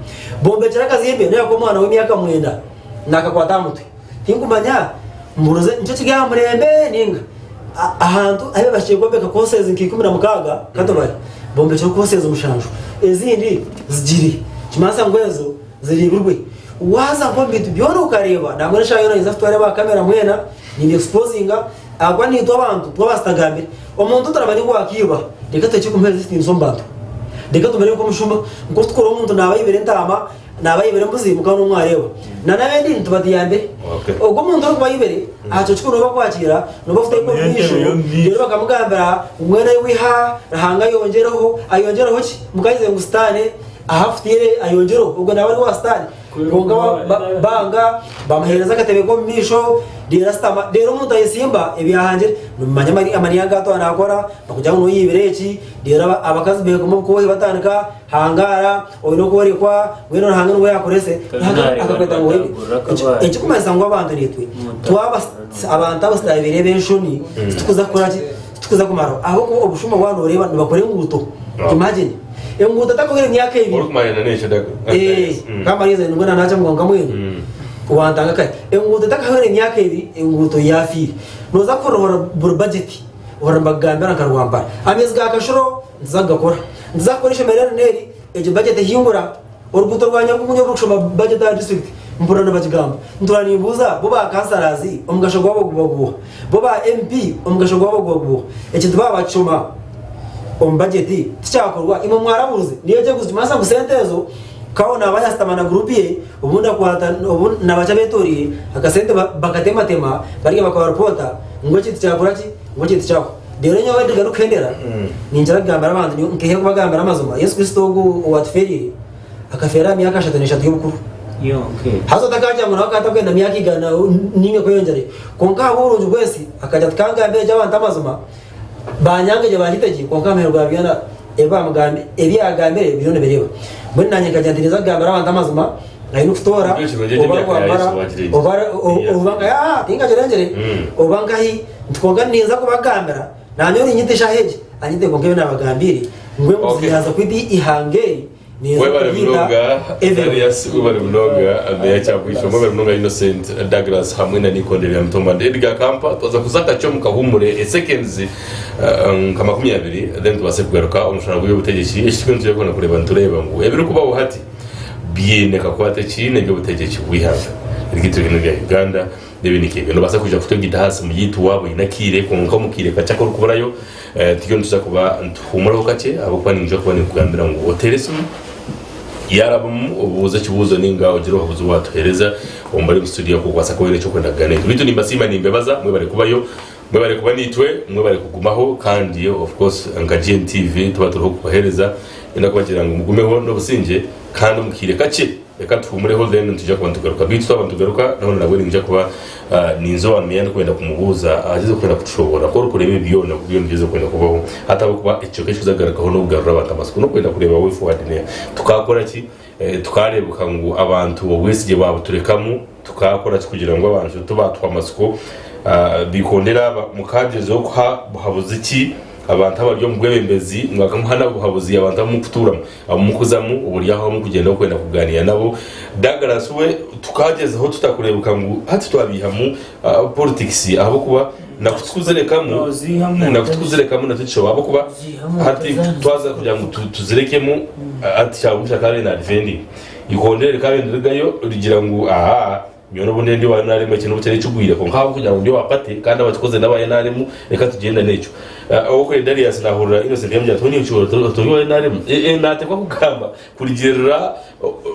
Bombekyera akazimbe noya k'omwana w'emyaka mwenda naakakwata aha mutwe. Tinkumanya mburuze nikyo kiri aha murembe ninga ahantu ahu babashije kwombeka courses nka 16 katubare bombekire courses mushanju ezindi zigiri nikimanyisa ngu ezo ziriibirwe. Waaza nk'omu bintu byona okareeba nangwa n'eshaaha yoona noyeza kutwara aba kamera mwena nimba exposinga ahabw'okuba naitwe abantu twaba tutagambire. Omuntu otaramanya ngu akiiba reka turekye kumuheereza ekitiinisa omu bantu. Reka tumurebe nk'omushuma nk'oku turikureeba omuntu naaba aibire entaama. Naaba ayibire embuzi mukaba nimwo mwareeba. Na n'ab'endiini tibatuyambire. Okay. Ogwo omuntu orikuba ayibire, aha kiro kikuru nooba akwakiira, nooba ofuteeka omu Bamuha entebe maisho, y'omu maisho. reero bakamugambira ngu mbwenu ahi waiha, Ruhanga ayongyereho. Ayongyereho ki? Mukagize ngu Sitaane ahu afutiire ayongyereho. Ogwo naaba ari owa Sitaane. Kwonka banga, bamuheereza akatebe k'omu maisho, reero ashutama. Reero omuntu ayesimba ebi ahangire. Nimumanya amani agu atwara naakora, bakugira ngu niwe oibire eki, reero abakazi beekoma obukoohe batandika hangaara, oine okworekwa, mbwenu Ruhanga niwe yaakorese. Ruhanga akakweta ngu oibe. Ekirikumanyisa ngu abantu naitwe twaba abantu abo tutabaire ab'enshoni, titukuza kukora ki? Titukuza kumaraho. Ahabw'okuba obushuma waaba nooreeba nibakora enguuto. Imagine! Enguuto etakuhwera emyaka ebiri. Orikumanyana n'ekyo Doug? Eh, kamariza nibwo nanaca ngu nka mwenu wantanga kare. Enguuto etakahwera emyaka ebiri, enguuto yafiire. Noza kuhurira buri budget ohurira nibakugambira nka Rwampara. Amaizi ga Kashuro nituza kugakora. Nituza kukora ishomero eri n'eri, egyo budget ehingura. Oruguuto rwa Nyabugunyu orukushoma budget aha district mpurira nibakigamba. Ntuura nimbuuza bo ba councillors omugasho gwabo guba guuha? Bo ba MP omugasho gwabo guba guuha? Ekintu baaba bakishoma omu budget tikyakorwa imwe mwaraburuze niyo egyo nikimanyisa ngu sente ezo Kawo naaba yasitama na group ye obundi akwata obundi nabakye abetorire akasente bakatematema barya bakaba reporta ngu ekintu kyakora ki ngu ekintu kyahwa reero nyowe Edgar ndikuhendera ninkira kugambira abantu nyowe nkehe kubagambira amazima Yesu Kristo ogu owatuferire akafeera aha myaka ashatu n'eshatu y'obukuru haza otakagira ngu nawe akaba atakwenda myaka igana ninga kweyongyerayo kwonka ahabw'oburungi bw'ensi akagira ati kangambire gye abantu amazima Banyanga gye banyita gye, kwonka aha muheru gwa byona ebi bamugambi- ebi yaagambire biriyo nibireebwa. Mbwenu naanye nkagira nti ninza kugambira abantu amazima, aine kutoora Nikyo kirungi oba eky'emyaka ya rwambara, Yesu wagira egi. oba o- Yes. oba nkahi, aa tinkagyerengire, oba nkahi, nti kwonka ninza kubagambira, naanye orinyita eshaaha egi, anyite kwonka ebi naabagambiire, ngu embuzi Okay. yaaza kwita eihanga eri, ninza Webale kuryita munonga everywhere. Darius, webale munonga Meya Kyagwisho, webale munonga Innocent Douglas hamwe na Nikonde Lyamutomba ndi Edgar Kampa. Twaza kuza kakye omu kahumure eseconds nka 20 then tubaase kugaruka omu mushana gw'eby'obutegyeki. Eki turiyo nituza kwenda kureeba nitureeba ngu ebirikubaho hati biine kakwate ki n'eby'obutegyeki bw'eihanga ryaitu rinu rya Uganda n'ebindi nk'ebyo. Nobaasa kwija kutwegita aha simu yaitu waaba oine akaire kwonka omu kaire kakye aku orikuburayo Turiyo nituza kuba nituhuumuraho kakye ahabw'okuba niinyija kuba ninkugambira ngu oteere esimu yaarabamu obuuze ekibuuzo nainga ogire obuhabuzi obu waatuheereza omu bari omu studio kukubaasa kuba oine eki orikwenda kugamba naitwe. Beitu nimbasiima nimbebaza mwebare kubayo, mwebare kuba naitwe, mwebare kugumaho kandi of course nka GNTV tuba turiho kubaheereza. Niinyenda kubagira ngu mugumeho n'obusingye kandi omu kaire kakye. Reka tuhumureho then nitwija kuba nitugaruka. Beitu twaba nitugaruka nahona nabwe ninyija kuba ninza owa meya ndikwenda kumubuuza agyeze kwenda kutushoboorora ku orikureeba ebi byona oku biriyo nibigyeza kwenda kubaho hati ahabw'okuba ekicweka ekikuza kugarukaho n'okugarura abantu amatsiko n'okwenda kureeba way forward neeha. Tukaakora ki? Tukaareebeka ngu abantu obwesigye baabuturekamu tukaakora ki kugira ngu abantu tubaatuha amatsiko Bikondera aba mukaagyezaho kuha buhabuzi ki Abantu abari omu bwebembezi nibakamuha n'obuhabuzi abantu abu murikutuuramu, abu murikuzamu, oburi aho ahu murikugyenda kwenda kugaaniira nabo. Douglas we tukagyezaho tuta kureebeka ngu hati twabaihamu politics ahabw'okuba naku tikuzirekamu naku tikuzirekamu nakyo kishobo ahabw'okuba hati twaza kugira ngu tuzirekemu hati Kyagulanyi akaba nadifendinga eikondera rikaba nirirugayo rigira ngu ahaa. Nyowe n'obu ndi owa nrm eki n'obu kiri ekigwire kwonka ahabw'okugira ngu ndi owa party kandi abakikozire n'aba nrm reka tugyendane ekyo. Owokwe Darius nahurira Innocent yamugira ati hoona iwe tori owa nrm? Natekwa kugamba kurugiirira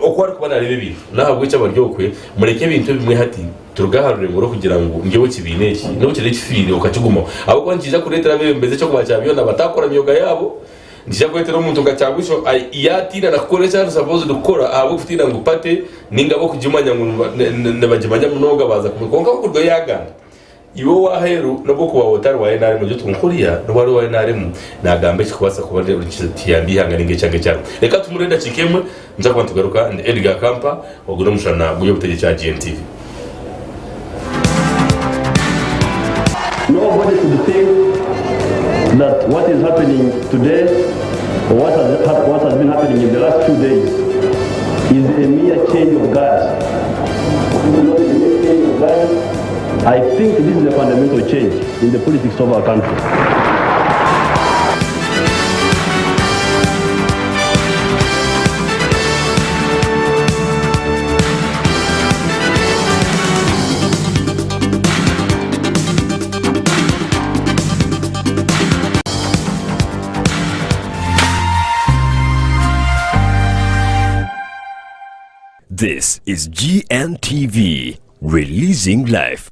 oku arikuba nareeba ebintu. N'ahabw'ekyo abari okwe mureke ebintu ebimwe hati turuge aha rurengo rw'okugira ngu nyowe ekibiina eki n'obu kiri ekifiire okakigumaho ahabw'okuba nikiija kureetera abeebembezi eky'okuba kya byona bataakora myoga yaabo. Nikiija kureetera omuntu nka Kyagwisho yaatiina na kukora eki ari supposed kukora ahabw'okutiina ngu party ninga ab'okugimanya ngu nibagimanya munonga baaza kumwe. Kwonka ku okurugayo yaagamba, iwe ow'aheeru n'obu okuba otari wa nrm ogira oti kwonka oriya n'obu ari owa nrm naagamba ekirikubaasa kuba nikiyamba eihanga ninga ekyanga eki arimu. Reka tuhumure edakiika emwe nituza kuba nitugaruka. Ndi Edgar Kampa, ogu n'omushana gw'eby'obutegyeki aha GNTV. Nobody should think that what is happening today or what has, what has been happening in the last few days is a mere change of guard. This is not a mere change of guard. I think this is a fundamental change in the politics of our country. This is GNTV, releasing life.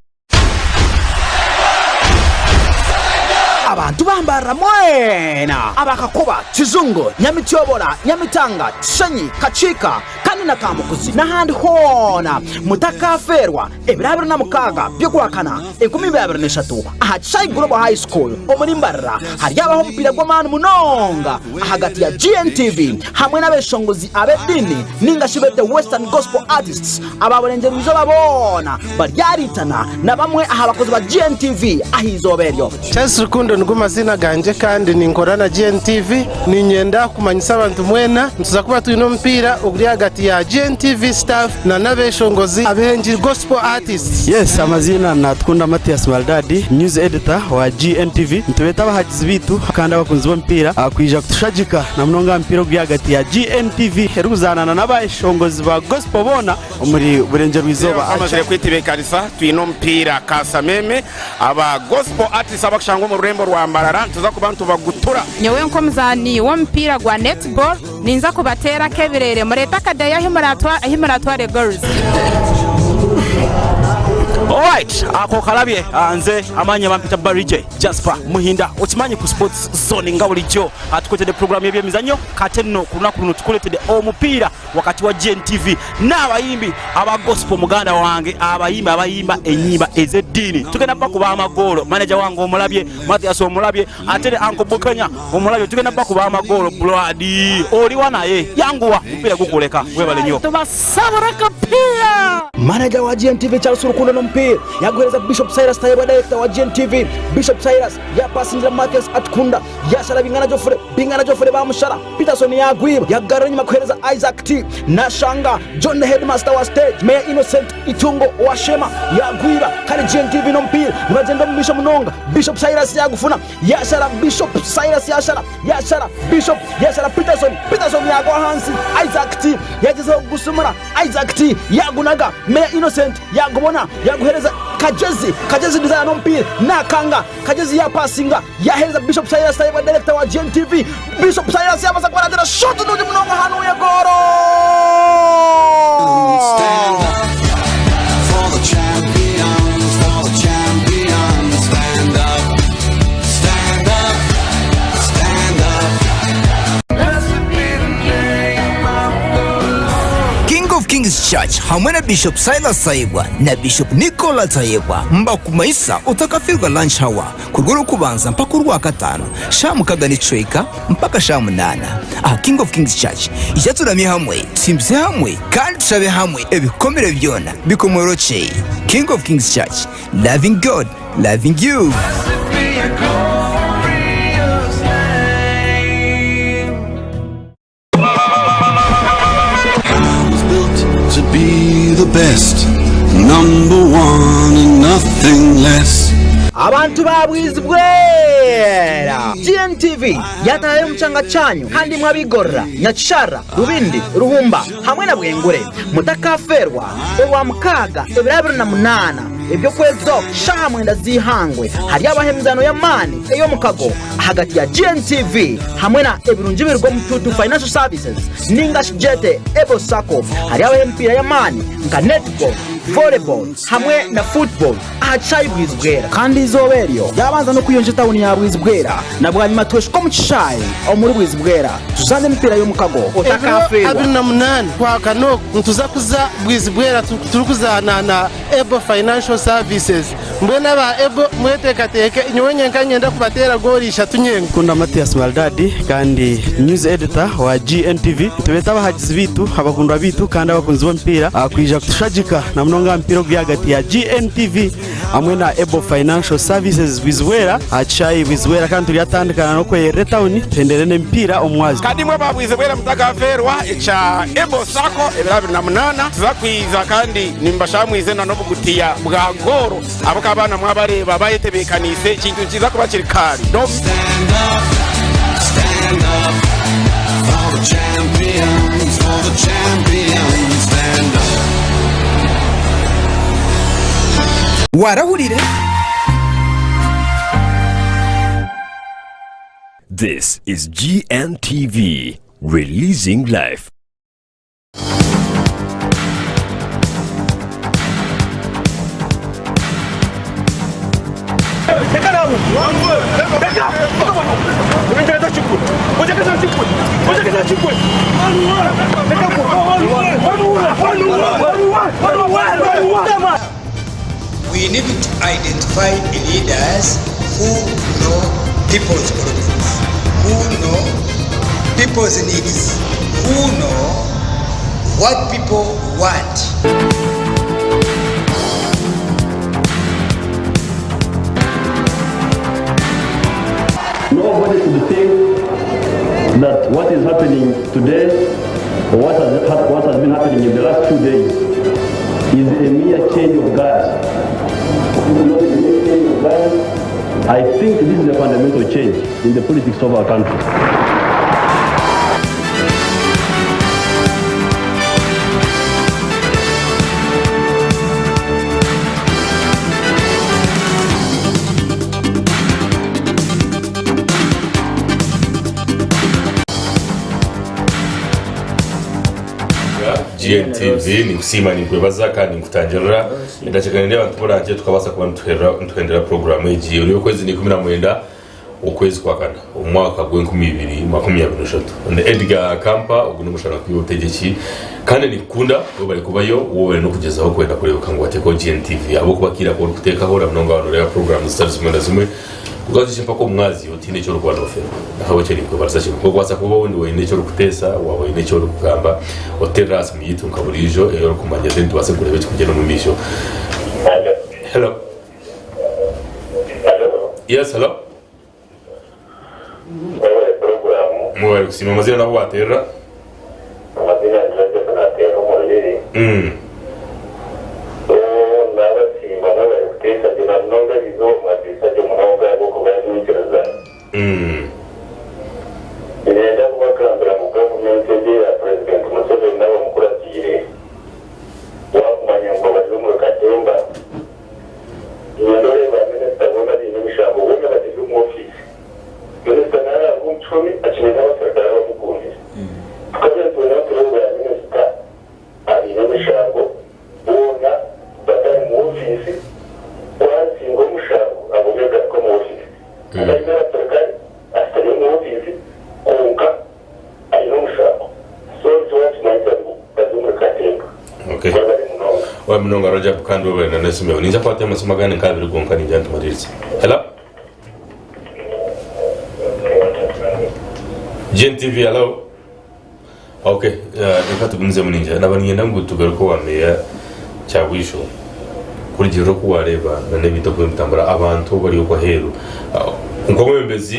Abantu bambarira mwena abakakuba, Kizungu, Nyamityobora, Nyamitanga, Kishenyi, Kakiika kandi na Kamukuzi n'ahandi hoona mutakafeerwa ebiro 26 by'Okwakana 2023 aha Kishaayi Global High School omuri Mbarara haryabaho omupiira gw'amaani munonga ahagati ya GNTV hamwe n'abeshongozi ab'ediini ninga shi beete Western Gospel Artists aba Burengyerwa-izooba boona baryariitana na bamwe aha bakozi ba GNTV aha izooba eryo. Charles Rukundo nigo maziina gangye kandi ninkora na GNTV. Niinyenda kumanyisa abantu mwena nituza kuba twine omupiira oguri ahagati ya GNTV staff na n'abeshongozi ab'engiri Gospel Artists. Yes, amaziina Natukunda Mathias Maldadi, News Editor wa GNTV. Nitubeeta abahagizi baitu kandi abakunzi b'omupiira kwija kutushagika na munonga aha mupiira oguri ahagati ya GNTV erikuzaanana n'abeshongozi ba Gospel boona omuri Burengyerwa-izooba. Twamazire kwetibeekanisa twine omupiira Kasameme. Aba Gospel Artists abakushangwa omu rurembo rwa Mbarara nituza kuba nitubagutura. Nyowe nk'omuzaani w'omupiira gwa netball ninza kubateera ak'ebireere mureete akadeeya ahi muratware goals. Alright, ako okalabye nze amaanyi bampita Barry J Jasper Muhinda okimanyi ku Sports Zone nga bulijjo tukuletedde pulogulaamu y'ebyemizannyo kate nno ku lunaku luno tukuletedde omupiira wakati wa GNTV n'abayimbi aba gospel muganda wange abayimbi abayimba enyimba ez'eddiini tugenda bakuba amagoolo manager wange omulabye Mathias omulabye ate ne Uncle Bukenya omulabye tugenda bakuba amagoolo Brad oliwa naye yanguwa omupiira gukuleka webale nnyo Tubasabura akapiira! Manager wa GNTV Charles Rukundo n'omupiira yaguhereza Bishop Cyrus Tayebwa Director wa GNTV Bishop Cyrus yapasingira Mathias Atukunda yashara Bingana Geoffrey Bingana Geoffrey bamushara Peterson yagwiba yagarura enyima kuhereza Isaac T Nashanga John the Headmaster wa stage Mayor Innocent Itungo owa Sheema yagwiba kandi GNTV n'omupiira nibagyenda omu maisho munonga Bishop Cyrus yagufuna yashara Bishop Cyrus yashara yashara Bishop yashara Peterson Peterson yagwa ahansi Isaac T yagyezaho kugusumura Isaac T yagunaga Mayor Innocent yagubona yaguhereza Kagyezi Kagyezi Desire n'omupiira nakanga Kagyezi yapasinga Yaheereza Bishop Silas Tayebwa Director wa GNTV. Bishop Silas yabaasa kuba nateera shooti nungi munonga ahanuye gooro! King of Kings Church hamwe na Bishop Silas Tayebwa na Bishop Nicola Tayebwa nibakumanyisa otakafeerwa lunch hour Kuruga Orwokubanza mpaka Orwakataano shaaha mukaga n'ekicweka mpaka shaaha munaana aha King of Kings Church. Ija turamye hamwe, tuhimbise hamwe kandi tushabe hamwe ebikomere byona bikomorokye. King of Kings Church, loving God, loving you. To be the best, number one and nothing less. Abantu ba Bwizibwera! GNTV yatahayo omu kyanga kyanyu kandi imwe ab'Igorora, Nyakisharara, Rubindi, Ruhumba hamwe na Bwengure mutakafeerwa Orwamukaaga ebiro 28 eby'okwezi oku shaaha mwenda z'eihangwe haryabaho emizaano y'amaani ey'omukago ahagati ya GNTV hamwe na Ebirungi Biruga Omu Tutu Financial Services ninga shi gyete Ebo Sacco. Haryabaho emipiira y'amaani nka netball, volleyball hamwe na football aha kishaayi Bwizibwera. Kandi eizooba eryo ryabanza n'okuyonja etawuni ya Bwizibwera na bwanyima tweshuka omu kishaayi omuri Bwizibwera tuzaane emipiira y'omukago. Ebiro Otakafeerwa. 28 Kwakana oku nituza kuza Bwizibwera turikuzaana na Ebo Financial Services. Mbwenu aba Ebo mweteekateeke, nyowe nyenka niinyenda kubateera goolo ishatu nyenka. Kunda Mathias Maldadi kandi News Editor wa GNTV. Nitubeeta abahagizi baitu, abakundwa baitu kandi abakunzi b'omupiira kwija kutushagika na munonga aha mupiira oguri ahagati ya GNTV hamwe na Ebo Financial Services Bwizibwera aha kishaayi Bwizibwera kandi turyatandika n'okweyerera etawuni tuhendere n'emipiira omu mwazyo. Kandi imwe aba Bwizibwera mutakafeerwa ekya Ebo Sacco ebiro 28 tuza kwiza kandi nimbashaba mwize na n'obugutiya bwa goolo ahabw'okuba abaana mwabareeba bayetebeekaniise ekintu nikiza kuba kiri kaari. Warahurire? This is GNTV, releasing life. We need to identify leaders who know people's problems, who know people's needs, who know what people want. Nobody should think that what is happening today or what has, what has been happening in the last few days is a mere change of guard. This is not a mere change of guard. I think this is a fundamental change in the politics of our country. GNTV ninkusiima ninkwebaza kandi ninkutangirira endakiika nindeeba nitubura nkye tukabaasa kuba nituhendera puroguraamu egi ori okwezi ni 19 okwezi kwa kana omu mwaka gw'enkumi ibiri makumi abiri n'eshatu Ndi Edgar Kampa ogu n'omushana gw'obutegyeki kandi ninkukunda webare kubayo webare n'okugyezaho kwenda kureebeka ngu wateekaho GNTV ahabw'okuba akaire aku orikuteekaho ora munonga waaba nooreeba puroguraamu zitari zimwe na zimwe Kwonka zikye mpaka omu mwazyo tihaine eki orikuba noferwa. Nahabwekyo ninkwebariza kimwe. Ku orikubaasa kuba obundi oine eki orikuteesa, waaba oine eki orikugamba, oteerere aha simu yaitu nka buriijo ei orikumanya then tubaase kureeba ekirikugyenda omu maisho. Hello. Yes, hello. Mwebare kusiima amaziina n'ahu wateerera. Abaine emishango boona batari mu ofiisi, ku arikusinga omushango abone kugaruka omu ofiisi. Aine abasirikare ashutami omu ofiisi kwonka aine omushango. So nikyo wakimanyisa ngu bari omuri katemba. Okay. Webare munonga. Webare munonga Rajab kandi webare na n'esimu yaawe. Ninza kwata amasimu agandi nk'abiri gonka ningira ntumariirize. Hello? GNTV, hello? Ok, reka tugumizemu ningira naba niinyenda ngu tugaruke owa meeya Kyabwisho kurugiirira oku waareeba n'ebintu oku birikutambura abantu obu bari okwo aheeru nk'omwebembezi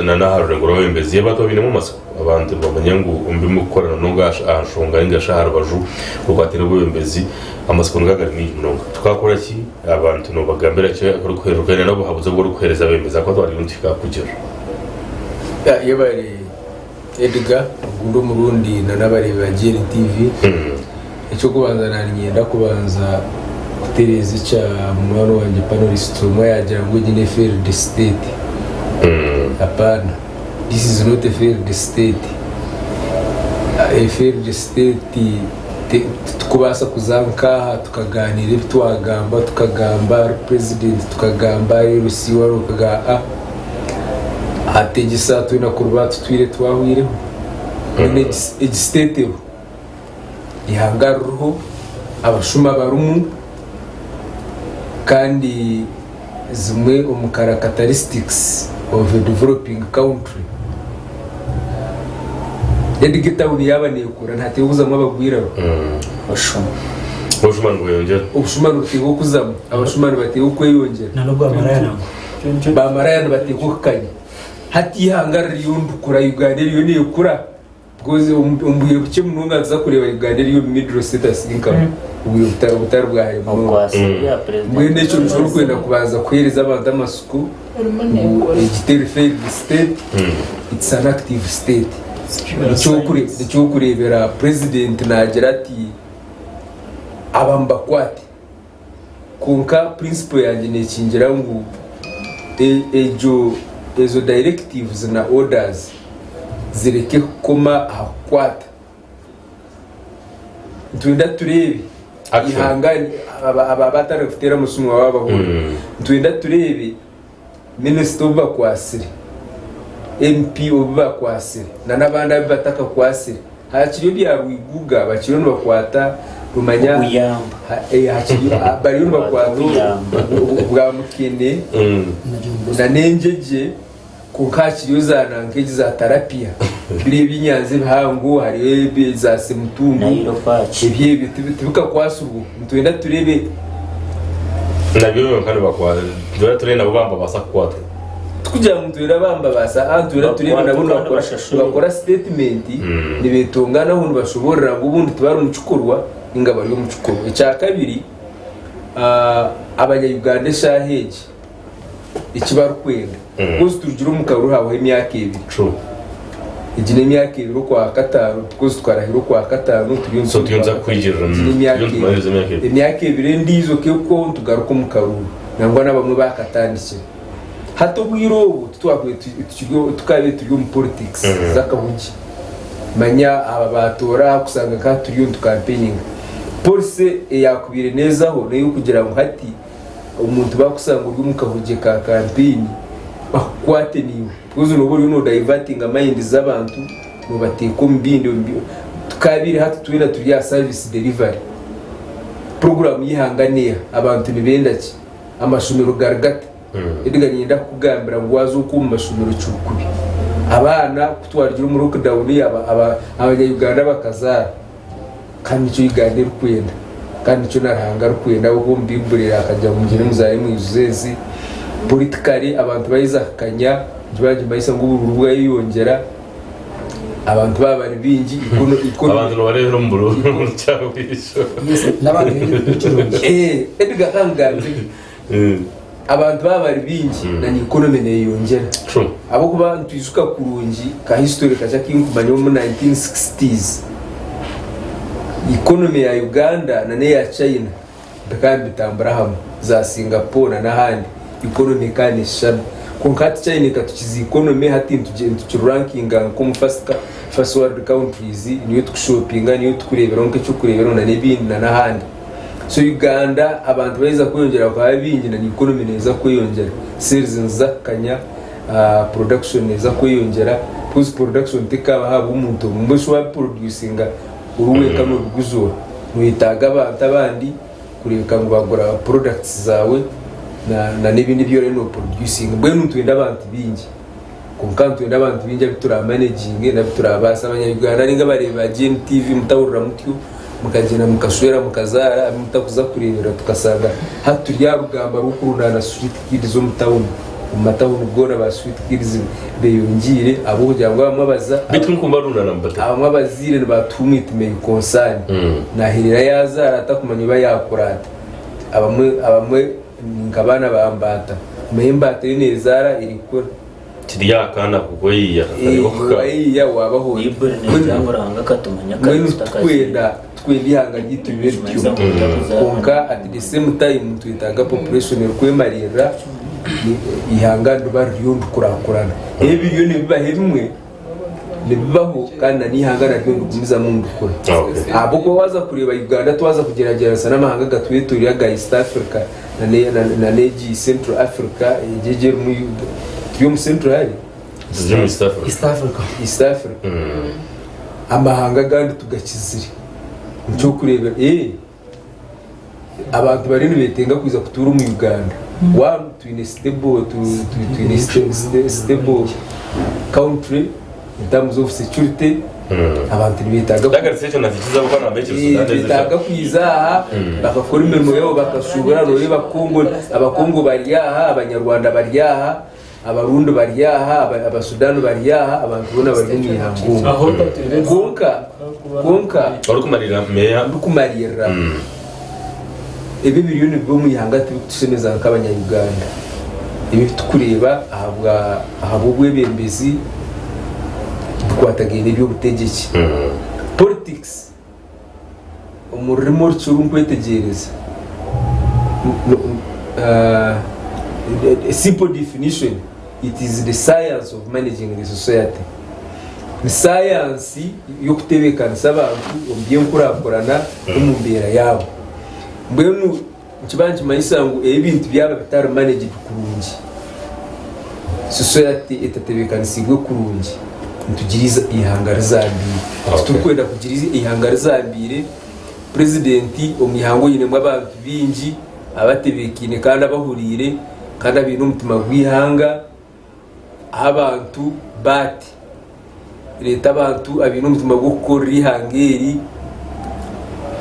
n'aha rurengo rw'abebembezi abantu babainemu amatsiko abantu nibamanya ngu omu bi murikukora munonga aha nshonga ninga shi aha rubaju orukwataine n'obwebembezi amatsiko nigaba gari maingi munonga tukakora ki abantu nobagambira ki orikuheereza n'obuhabuzi obu orikuheereza abebembezi ahakuba twaba turiyo nituhika aha kugira. Yebare Edgar ogundi omurundi na n'abareebi ba GNTV. Eky'okubanza naninyenda kubanza kutereeza ekya munywani wangye panelist omwe yaagira ngu egi ne failed state. Apaana, this is not a failed state. A failed state titukubaasa kuza nk'aha tukaganiira ebi twagamba tukagamba ari president tukagamba ari LC wari okaga Hati egi saaha twena kuruba tutwire twahwireho. Mbwenu egi state eriho, eihanga ririho, abashuma barimu kandi zimwe omu characteristics of a developing country. Edgar etawuni yaaba neekura nihateekwa kuzamu abagwiraro. Obushuma nibweyongyera. Obushuma nibuteekwa kuzamu, abashuma nibateekwa kweyongyera. N'obwamaraya nangwa. Baamaraya nibateekwa kukanya. Hati eihanga ririyo nirikura, Uganda eriyo neekura because omu bwire bukye munonga nituza kureeba Uganda eri omu middle status income obwire butari bwa hare munonga. Mbwenu ekyo nikyo orikwenda kubanza kuheereza abantu amatsiko ngu egi teri failed state, it's an active state. Nikyo orikureebera president naagira ati aba mubakwate. Kwonka principle yangye nekingira ngu egyo ezo directives na orders zireke kukoma aha kukwata. Nitwenda tureebe Action. eihanga aba abatandika kuteera amasimu babahurira. Nitwenda tureebe. Minisita obu bakwasire, MP obu bakwasire na n'abandi abu batakakwasire hakiri ebya Rwiguga bakiriyo nibakwata nomanya hakiri bariyo nibakwata obwa mukene na n'engyegye kwonka hakiriyo za nanka egi za tarapia biriya ebyenyanja ebihango hariyo za semutungu ebyo ebyo tibikakwasirwe nitwenda turebe. Nabyo byonka nibakwata nitwenda turebe nabo bambabaasa kukwatwa. Tikugira ngu nitwenda bambabaasa aha nitwenda turebe nabo nibakora sitetimenti nibetonganaho nibashoborora ngu obundi tibari omu kikorwa ninga bari omu kikorwa. Ekyakabiri abanya Uganda eshaaha egi eki barikwenda because turugire omu karuru hahwaho emyaka ebiri. Egi n'emyaka ebiri okwakataano because tukarahira okwakataano turiyo So turiyo nituza kwigirira Egi n'emyaka turiyo nitumaliriza emyaka ebiri. Emyaka ebiri endiijo kekuhwaho nitugaruka omu karuru nangwa n'abamwe baakatandikire. Hati obwire obu titwakwiire tukiri tukabaire turi omu politics z'akahugi. Manya aba baatoora aha kusanga nka hati turiyo nitukampeyininga. Policy eyaakubaire neezaho n'ey'okugira ngu hati omuntu baakusanga ori omu kahugye ka kampeyini bakukwate naiwe. Because nooba oriyo noodaivatinga mayindi z'abantu noobateeka omu bindi. Tukaabaire hati twena turi aha service delivery. Puroguraamu y'eihanga neeha? Abantu nibenda ki? Amashomero gari gata? Edgar niinyenda kukugambira ngu waaza okwo omu mashomero kiri kubi. Abaana ku twarugire omu lockdown abanya-Uganda bakazaara. Kandi nikyo Uganda erikwenda. Kandi nikyo na Ruhanga arikwenda ahabw'okuba omu Baiburi akagira ngu mugyende muzaare mwijuze ensi. Politically abantu baheza kukanya nikiba nikimanyisa ngu obururu bwayeyongyera, abantu baaba bari baingi, economy. Abantu nibareebera omu bururu kyabwisho. Edgar ka nkugambire, abantu baaba bari baingi na economy neyeyongyera. Ahabw'okuba nitwijuka kurungi ka history kakye aku nkumanya omu 1960s economy ya Uganda na n'eya China bikaba nibitambura hamwe, za Singapore na n'ahandi economy ekaba neshushana. Kwonka hati China ekatukiza economy hati nitukirankinga nk'omu first world countries niyo tukushopinga niyo tukureeberaho nk'eky'okureeberaho na n'ebindi na n'ahandi. So Uganda abantu baheza kweyongyera bakaba baingi na economy neza kweyongyera, sales niziza kukanya, production neza kweyongyera because production tekabaho ahabw'omuntu omwe. Mbwenu shi wabiproducinga ori wenka nobiguza oha? Noyetaaga abantu abandi kureebeka ngu bagura products zaawe na n'ebindi ebi oriyo noproducinga. Mbwenu nitwenda abantu baingi. Kwonka nitwenda abantu baingi abu turamanejinge n'abu turabaase. Abanya-Uganda nainga abareebi ba GNTV mutahurira mutyo mukagyenda mukashwera mukazaara abu mutakuza kureebera tukasanga hati turi aha rugamba rw'okurundaana street kids omu tawuni. Omu matawuni goona ba street kids beyongiire ahabw'okugira ngu abamwe abaza Beitu mukubarundaana mubata? abamwe abazaire nibatuhuma it may concern. Naherera yazaara atakumanya oba yakura ata. Abamwe abamwe Ni nk'abaana ba mbaata. Omanya embaata ei neezaara erikukura. Kiri aha kaana kuhweyiya kakareeba oku ka. Wayiiya waabaho ota? Baibuli neegira ngu Ruhanga akatumanya kare Mbwenu tutakazairwe. tikwenda tikwenda eihanga ryaitu ribe rityo. Nikimanyisa ngu tutakuzaarwa Kwonka at the same time nitwetaaga population erikwemariirira eihanga riba ririyo nirikurakurana. Ebi biriyo nibibaho ebimwe. nibibaho kandi na n'eihanga naryo nirigumizamu nirikura. Ahabw'okuba waaza kureeba Uganda twaza kugyeragyeranisa n'amahanga agatwetoreire aga East Africa na n'egi Central Africa egi egi erimu turi omu Central hari? Turi omu East Africa. East Africa. East Africa. Amahanga agandi tugakizire. Nikyokureebera ee. Abantu bariyo nibetenga kwiza kutuura omu Uganda. One, twine stable, twine stable country in terms of security. Abantu nibetaaga nibetaaga kwiza aha bakakora emirimo yabo bakashuubura noreeba Congo, abakongo bari aha, abanyarwanda bari aha, abarundi bari aha, abasudani bari aha, abantu boona bari omu ihanga omwe. Kwonka, kwonka Orikumarira meya. Ndikumarira ebi ebiriyo nibiba omu ihanga tibikutushemeza nk'abanya-Uganda. Ebi ebitukureeba ahabwa ahabw'obwebembezi bikwatagaine n'eby'obutegyeki. Politics Omu rurimi orukye oru nkwetegyereza, a simple definition, it is the science of managing the society. Ni sayansi y'okutebeekanisa abantu omu by'enkurakurana n'omu mbeera yaabo. Mbwenu nikiba nikimanyisa ngu ebintu byaba bitari managed kurungi. Society etatebeekanisiibwe kurungi nitugira eihanga rizambiire. Titurikwenda kugira eihanga rizambiire, purezidenti omu ihanga oinemu abantu baingi abatebeekaine kandi abahuriire kandi abaine omutima gw'eihanga ahu abantu baati reeta abantu abaine omutima gw'okukorera eihanga eri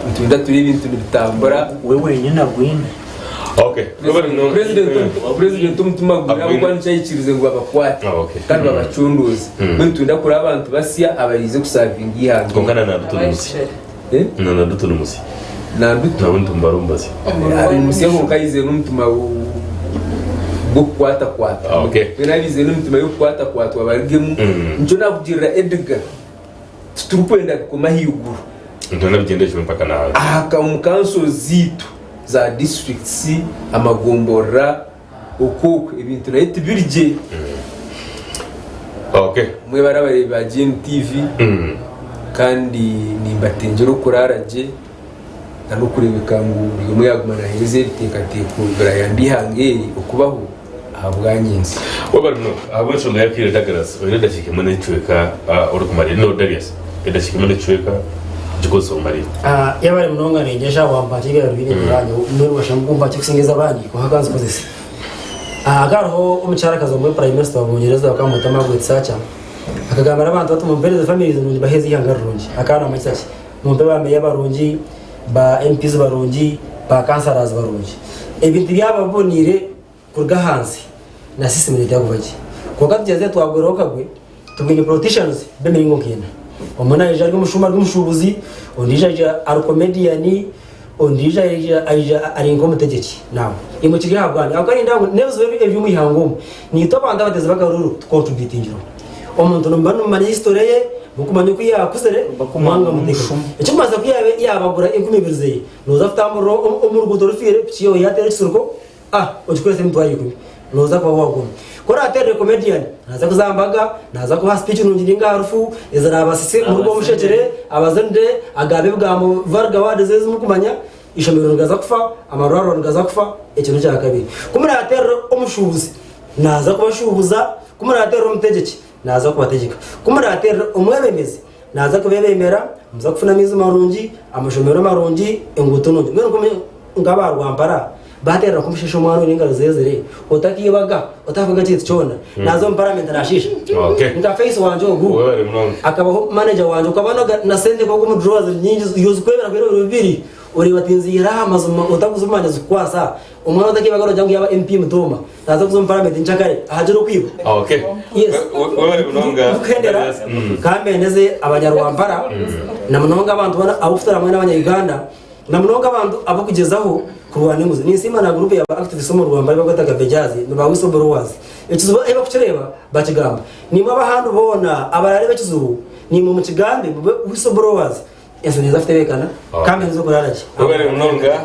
nitwenda tureebe ebintu nibitambura. We wenyine agwine. Okay. Purezidenti omutima gwe ahabw'okuba nikyo aikirize ngu babakwate kandi babacondooze. Mbwenu nitwenda kureba abantu basya abariize kusavinga eihanga eri. Kwonka na Nandutu ni musya. Na Nandutu ni musya. Nandutu? Nawe nitumubara omu basya. Ari musya kwonka aizire n'omutima gw'okukwatakwata. Mbwenu abaizire n'emitima y'okukwatakwatwa barugemu. Nikyo naakugirira Edgar, titurikwenda bikome ahaiguru. Nitwenda bigyende kimwe mpaka n'ahansi. Aha omu kanso zaitu za disiturikiti, amagomborora, okwo okwo ebintu nayo tibiri gye. Mwebare abareebi ba GNTV kandi nimbatengyera okuraara gye na n'okureebeka ngu buri omwe yaaguma naaheereza ebiteekateeko birayamba eihanga eri okubaho ahabwa nyentsya. Webare munonga ahabw'enshonga y'akaire Douglas. Oine edakiika emwe n'ekicweka orikumariira. No Darius, edakiika emwe n'ekicweka gikozese omariire. Yebare munonga ningyesha wampa ki ebirungi ebyanyu mbwenu washanga okumpa ki kusinga ez'abandi kwonka kanzikozese. Hakaba hariho omukyarakazi omwe prime minister wa Bungyereza bakaba bamweta Margaret Thatcher akagambira abantu ati mumpereze families nungi mbaheeze eihanga rirungi. Akaba namanyisa ki? Mumpe ba meeya barungi, ba MPs barungi, ba councillors barungi. Ebintu byaba biboniire kuruga ahansi na system neija kuba gye. Kwonka tugyeze twagweraho kagwe tubwine politicians b'emiringo nk'ena. Omwe naija ari omushuma ari omushuubuzi, ondiijo aija ari comedian, ondiijo aija aija ari nk'omutegyeki. Now imwe kiri aha bwanyu ahabw'okuba nindeeba ngu n'ebizibu ebi eby'omu ihanga omu niitwe abantu abateezi b'akaruru tukontributingireho. Omuntu nimuba nimumanya history ye, murikumanya oku yaakuzire, mwanga muteekeko. Ekirikumanyisa ku yaabe yaabagura 2000 zeye, nooza kutamburira omu ruguuto rufiire piki yaawe yaateera ekisiriko, Ah ogikorese emitwaro ikumi noza kuba waguma. Ku oraterere comedian naza kuza aha mbaga, naza kuha speech nungi ninga aha rufu ezirabasise muruge omushekyere, abazinire, agambe ebigambo vulgar words ezi murikumanya, ishomero rigaza kufa, amarwariro nigaza kufa, ekyo nekyakabiri. Ku muraterere omushubuzi naza kubashubuza, ku muraterere omutegyeki naza kubategyeka, ku muraterere omwebembezi naza kubebembera, muza kufuna amaizi marungi, amashomero marungi, enguuto nungi. Mbwenu nk'aba Rwampara Baateerera nk'omushaija omwana oine engaro zeezire, otakiibaga, otakuhiga kintu kyona, naaza omu paramenti naashiisha. Okay. Nka Face wangye ogu Webale munonga. akabaho manager wangye okaba na sente nk'oku omu drawer ziri nyingi iwe ozikwebera kwera ebiro bibiri oreeba ati nziihere aha mazima otakuzimanya zikukwasa omwana otakiibaga noogira ngu yaaba MP Mutooma naaza kuza omu paramenti nkyakare ahagire okwiba. Okay. Yes. Webale munonga. Ndikuhendera kambendeze abanyarwampara na munonga abantu boona ab'okutuura hamwe n'abanya Uganda Na munonga abantu abakugyezaho kurwana enguzi. Ninsiima na gurupu ya ba activists omu Rwamba ahi bakweta Gabejazi ni ba whistle blowers. Ekizibu ahi bakukireeba bakigamba. Nimwe abahandi boona abarareeba ekizibu nimwe mukigambe mube whistle blowers ensi neeza kutebeekana kandi neeza okuraara gye. Webale munonga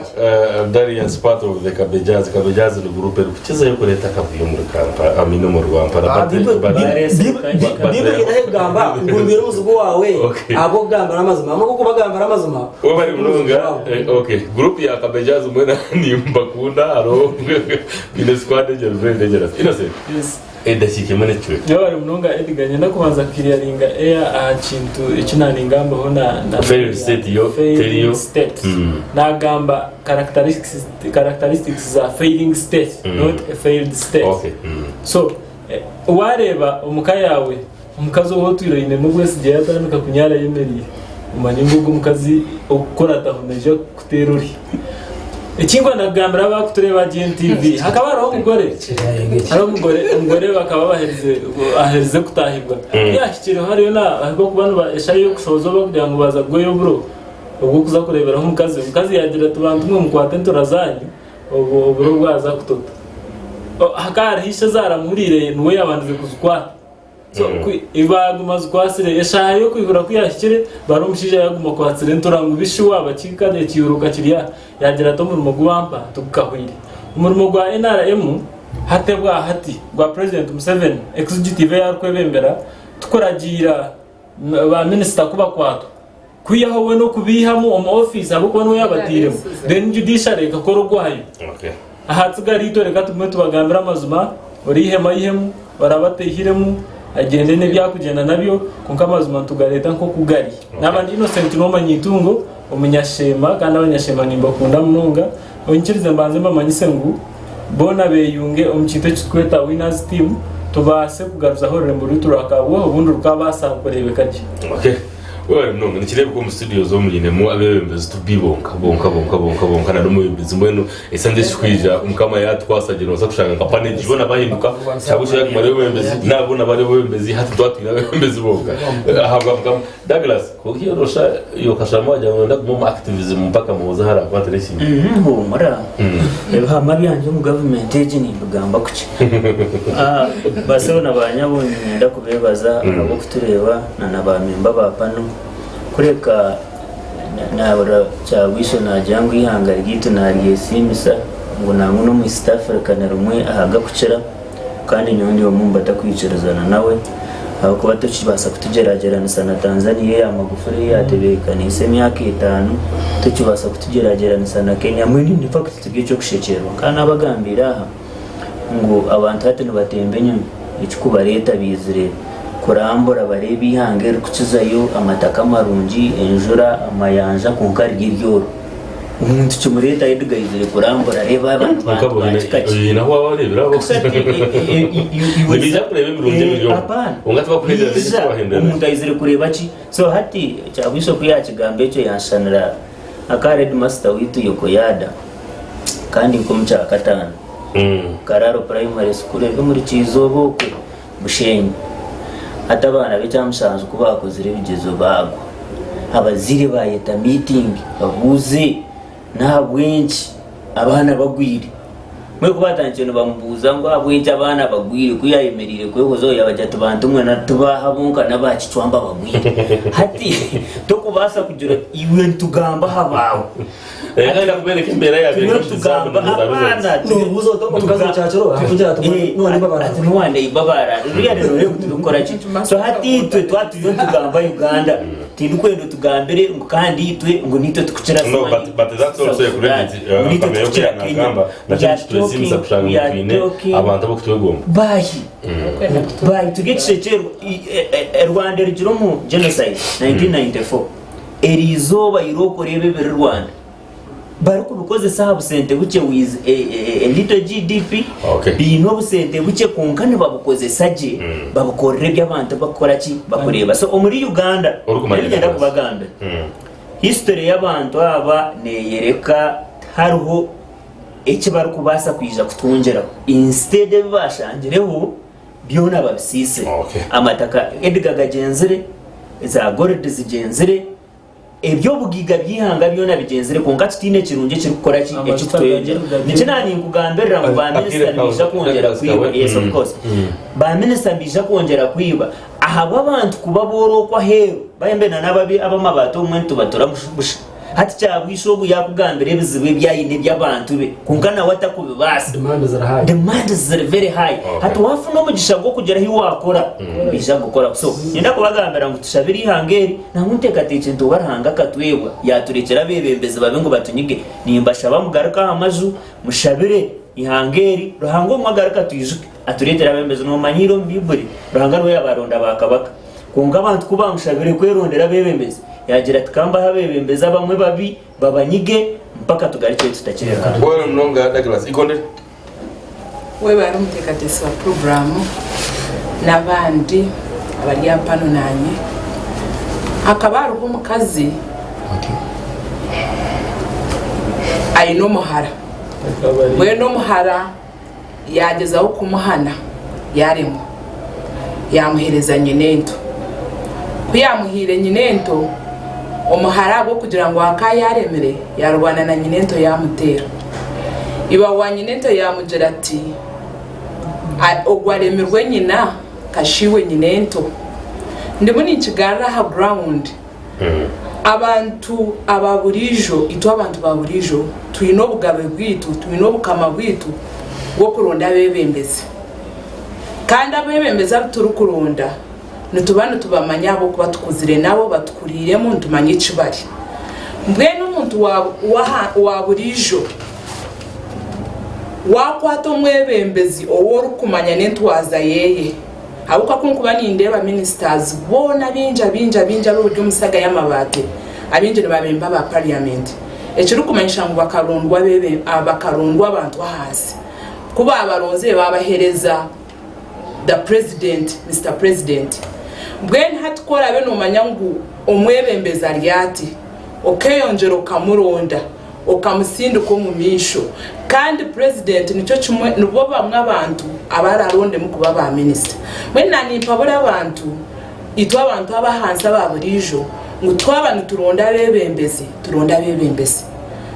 Darius part of the Kabejaz. Kabejaz ni group erikukizayo kureeta akavuyo omuri Kampala, I mean omu Rwampara but but Bible eine ahu ekugamba ngu ndwire omuzigu waawe ahabw'okugambira amazima. Hamwe n'okubagambira amazima. Webale munonga okay group ya Kabejaz mwena nimbakunda hariho baine squad egyo eri very dangerous. Innocent Yes. edakiika emwe n'ekicweka. Webale munonga Edgar, nyenda kubanza kukiriyaringa air aha kintu eki naningambaho na na Failed state yo teriyo. failing state. Nagamba characteristics characteristics za failing state not a failed state. Okay. So wareeba omuka yaawe Omukazi ou otwire oine n'obwesigye yaatandika kunyaara ayemereire, omanye ngu ogwo omukazi okukurataho naija kukuteera ori. Ekinkwa ndakugambira abakutureeba GNTV, hakaba hariho omugore, hariho omugore, omugore bakaba baherize aherize kutaahibwa. Ku yaahikireho hariyo na ahabw'okuba niba eshaaha ey'okushohoza oba kugira ngu baaza kugoya oburo obw'okuza kureeberaho omukazi, omukazi yaagira ati bantu mwe mukwate entura zaanyu obwo oburo bwaza kutota. Hakaba hariho ishe ezaaramuhuriire niwe yaabandize kuzikwata. So ku baaguma zikwatsire, eshaaha y'okwihura ku yaahikire, bari omushaija yaaguma akwatsire entura ngu bishi waaba ki kare ekiiruka kiri aha. Yaagira ati omurimo gu bampa tigukahweire. Omurimo gwa nrm hati obwa hati gwa Purezidenti Museveni, executive ei arikwebembera, tikuragiira ba minisita ku bakwatwa. Kwihaho we n'okubaihamu omu ofiisi ahabw'okuba niwe yaabatairemu. Then judiciary ekakora ogwayo. Aha tsigara itwe reka tugume tubagambire amazima, ori eihema aihemu. Oraabe ateihiremu agyende n'ebi arikugyenda nabyo kwonka amazima nitugareeta nk'oku gari. Naaba ndi Innocent n'omanya eitungo, omunyasheema kandi abanyasheema nimbakunda munonga. Onyikirize mbanze mbamanyise ngu boona beeyunge omu kintu eki turikweta Winners Team tubaase kugaruzaho orurembo rwaitu rwa Kabwohe obundi rukaabaasa kureebeka gye. Okay. Webale munonga. Nikireebeka omu studio z'omu nyinemu abeebembezi tubi bonka bonka bonka bonka bonka na n'omwebembezi mbwenu esande ezikwija mukama yatukwasa gye nobaasa kushanga nka panegi boona bahinduka Kyabusha yaguma ari omwebembezi naaba boona bari abebembezi hati twatwine abebembezi bonka ahabwa mukama Douglas kwonka iwe nosha iwe okasharamu wagira ngu noyenda kuguma omu activism mpaka muhoza ahu arakwatira ekintu. Huumura. Ebihama byangye omu gavumenti egi nimbigamba kukye. Basebo na banyabo niinyenda kubeebaza ahabw'okutureeba na na baamemba ba pano. Kureka naahurira Kyagwiso naagira ngu eihanga ryaitu naaryesiimisa ngu nangwa n'omu East Africa ni rimwe aha garikukira kandi nyowe ndi omwe omu batarikwikirizana nawe ahabw'okuba tokibaasa kutugyeragyeranisa na Tanzania eya Magufuli ei yaatebeekaniise emyaka etaano, tokibaasa kutugyeragyeranisa na Kenya mbwenu in fact turi eky'okushekyererwa. Nkaba naabagambiire aha ngu abantu hati nibatemba enyonyi ekirikubareeta baizire kurambura bareebe eihanga eririkukizayo amataka marungi, enjura, amayanja kwonka riri eryoro. Omuntu kimureetayo Edgar aizire kurambura areebe abantu Kwonka bantu boine ba kika ki. oine ahu waaba oreebire abo Kasha ati, iwe nibaija kureeba ebirungi ebiri omu Apana. kwonka tibakuhendera n'ekyo Biija, ekibahendera omuntu aizire kureeba ki? So hati Kyabwiso ku yaakigamba ekyo yanshanira aka headmaster waitu Yokoyada kandi nk'omu kyakataano. Kararo Primary School eri omuri Kyizooba okwe. Bushenyi. Hati abaana b'ekyamushanju ku baakozire ebigyezo baagwa, abazaire baayeta miitingi babuuze n'ahabw'enki abaana bagwire. Mbwenu ku baatandikire nibamubuuza ngu ahabw'enki abaana bagwire, ku yaayemereire kwehozaho yaabagira ati bantu mwe tibaaha bonka n'aba Kicwamba bagwire. Hati tokubaasa kugira oti iwe nitugamba aha baawe. Reka ndakubereka embeera yabaire Turiyo eri tugamba abaana Nobuuza oti omukazi okyakiro akugira ati none babara. Ati nuwaneiba barara ruriya rero turikukora ki so hati itwe twaba turiyo nitugamba Uganda tindikwenda otugambire ngu kandi itwe ngu nitwe tukukira No, but that's also a credit ngu nitwe Kamere tukukira oku Kenya yanagamba We nakyo are nikitwesimisa talking- kushanga we ngu are twine talking- abantu ab'okutwegomba. Bahi bahi turi ekishekyeerwa Rwanda erugire omu genocide 1994 Eri izooba irooko reeba ebiri Rwanda barikubikozesa aha busente bukye with a little GDP Okay. baine obusente bukye kwonka nibabukozesa gye babukorera ebi abantu bakukora ki bakureeba so omuri Uganda Orikumanya niinyenda Douglas. kubagambira history y'abantu aba neyereka tihariho eki barikubaasa kwija kutwongyeraho instead ebi bashangireho byona babisiisire. Amataka Edgar gagyenzire, za gold zigyenzire, eby'obugaiga by'eihanga byona bigyenzire kwonka tutaine kirungi ekirikukora ki ekikutweyongyera. Nikyo naaninkugambirira ngu ba minisita nibaija kwongyera kwiba. Yes of course. Ba minisita nibaija kwongyera kwiba ahabw'abantu kuba booro okwo aheeru bahembe na n'ababi ab'amabaati obumwe nitubatura busha. Hati Kyabwisha ogu yaakugambira ebizibu ebi aine eby'abantu be kwonka nawe atakubibaasa. Demands ziri very high. Hati waafuna omugisha gw'okugira ahi waakora, noija kugukora. So niinyenda kubagambira ngu tushabire eihanga eri, nangwa nteekateekye nti oba Ruhanga akatwebwa yaaturekyera abeebembezi babi ngu batunyige, nimbashaba mugaruke aha maju mushabire eihanga eri, Ruhanga obumwe agaruke atwijuke atureetere abeebembezi. Noomanya ira omu Baiburi Ruhanga niwe yaabaronda baakabaka. Kwonka abantu ku baamushabire kwerondera abeebembezi, yaagira ati, Ka mbahe abeebembezi abamwe babi, babanyige, mpaka tugarukyeyo tutakire Ruhanga. Webale munonga Douglas Ikonde. Webale omuteekateesi wa puroguraamu n'abandi abari aha pano naanye. Hakaba hariho omukazi aine omuhara. Mbwenu omuhara Yaagyezaho kumuhana yaaremwa, yaamuheereza nyinento. Ku yaamuhaire nyinento, omuhara ahabw'okugira ngu akaba yaaremire, yaarwana na nyinento yaamuteera. Iba wa nyinento yaamugira ati, Ogwo aremirwe nyina, kasha iwe nyinento. Ndimu ninkigarura aha ground. Abantu aba buriijo, itwe abantu ba buriijo twine obugabe bwaitu, twine obukama bwaitu bw'okuronda abeebembezi. Kandi abeebembezi abu turikuronda nituba nitubamanya ahabw'okuba tukuzire nabo, batukuriiremu, nitumanya eki bari. Mbwenu omuntu wa buriijo. Waakwata omwebembezi ou orikumanya n'entwaza yeye. Ahabw'okuba ku nkuba nindeeba ministers boona abaingi abaingi abaingi ab'oburi omu saga y'amabaati, abaingi nibabemba aba parliament. Ekirikumanyisa ngu bakarondwa abebe bakarondwa abantu ahansi. Ku baabaronzire baabahereza the president, Mister President. Mbwenu hati ku oraabe noomanya ngu omwebembezi ari ati, okeyongyera okamuronda, okamusindika omu maisho kandi Purezidenti nikyo kimwe nibo bamwe abantu abararondemu kuba ba minisita. Mbwenu nanimpabura abantu itwe abantu abahansi aba buriijo ngu twaba nituronda abebembezi turonde abebembezi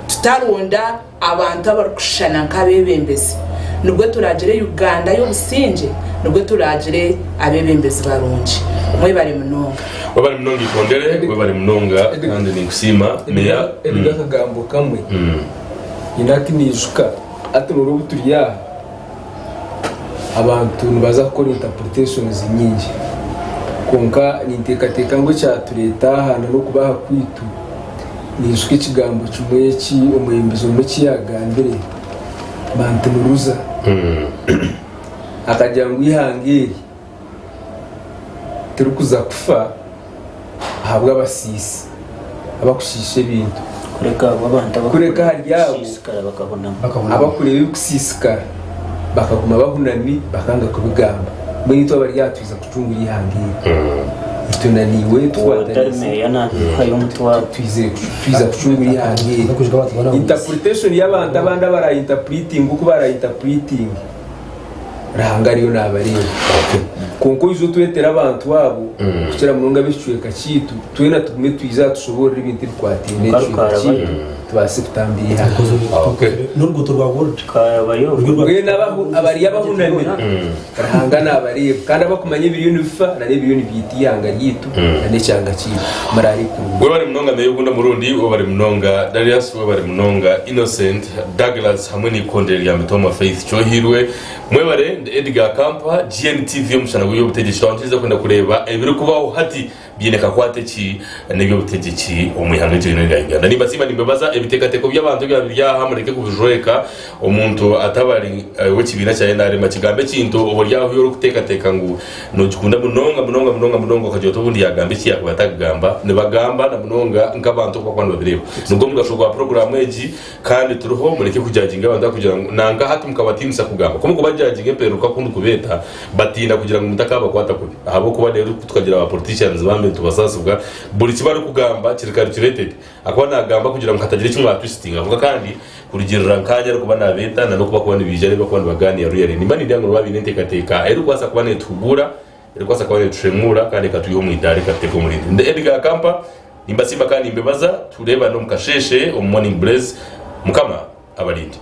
tutaronda abantu abarikushushana nk'abebembezi nibwo turagire Uganda y'obusingye nibwo turagire abebembezi barungi. Mwebare munonga. Webare munonga Ikondere, webare munonga kandi ninkusiima Meya. Edgar akagambo kamwe nyine ati niijuka hati noreeba obu turi aha abantu nibaza kukora interpretations nyingi kwonka ninteekateeka ngu ekyatureeta aha n'okuba aha kwaitu niijuka ekigambo kimwe eki omwebembezi omwe eki yaagambire Martin Luther akagira ngu eihanga eri Tirikuza kufa ahabw'abasiisi abakushiisha ebintu, kureka ahari abo abakureeba ebikusiisikara bakaguma bahunami bakanga kubigamba. Mbwenu itwe abari aha twiza kucungura eihanga eri. Itwe na naiwe tukwataniise twiza kucungura eihanga eri. Interpretation y'abantu abandi abara interpretinga oku bara interpretinge. Ruhanga ariyo naabareeba. Kwonka oije otwetere abantu abo, kukira munonga ab'ekicweka kyaitu, twena tugume twije aha tushoboorore ebintu ebikwataine n'ekicweka kyaitu, tubaase kutambira eihanga. N'oruguuto rwa Gold. Mbwenu abari abahunamire, Ruhanga naabareeba. Kandi abakumanya ebiriyo nibifa n'ebiriyo nibiita eihanga ryaitu n'ekyanga kyaitu. Muraare kurungi. Webare munonga Meya Ogunda Murundi, webare munonga Darius, webare munonga Innocent, Douglas hamwe n'eikondere rya Mitooma Faith Kyohirwe. Mwebare, ndi Edgar Kampa, GNTV omushana gw'eby'obutegyeki. Twaba nitwija kwenda kureeba ebirikubaho hati biine kakwate ki n'eby'obutegyeki omu ihanga ryaitu ryona erya Uganda. Nimbasiima nimbebaza ebiteekateeko by'abantu ebyaba biri aha mureke kubijweka omuntu ataba ari ow'ekibiina kya nrm akigamba ekintu oba ori ahu orikuteekateeka ngu Nogikunda munonga munonga munonga munonga okagira oti obundi yagamba eki yakuba atakugamba. Nibagamba na munonga nk'abantu oku bakuba nibabireeba. Nigwo mugasho gwa puroguraamu egi kandi turiho mureke kujajinga abantu ahakugira ngu nanka hati mukabatiinisa kugamba. Ku mukubajajinga empereruka ku ndikubeeta batiina kugira ngu mutakabakwata kubi ahabw'okuba reero tukagira ba politicians bambi nitubasaasibwa buri kibarikugamba kiri calculated. Akuba naagamba kugira ngu hatagira eki mwatwisitinga. Kwonka kandi kurugiirira nkanye arikuba naabeeta na n'oku barikuba nibaija reero barikuba nibagaaniira really nimba nindeeba ngu nibaba baine enteekateeka erikubaasa kuba neetuhuguura, erikubaasa kuba neetushemuura kandi ekatwiha omu idaara ekatuteeka omu rindi. Ndi Edgar Akampa, nimbasiima kandi nimbebaza. Tureebane omu kasheeshe omu Morning Blaze. Mukama abarinde.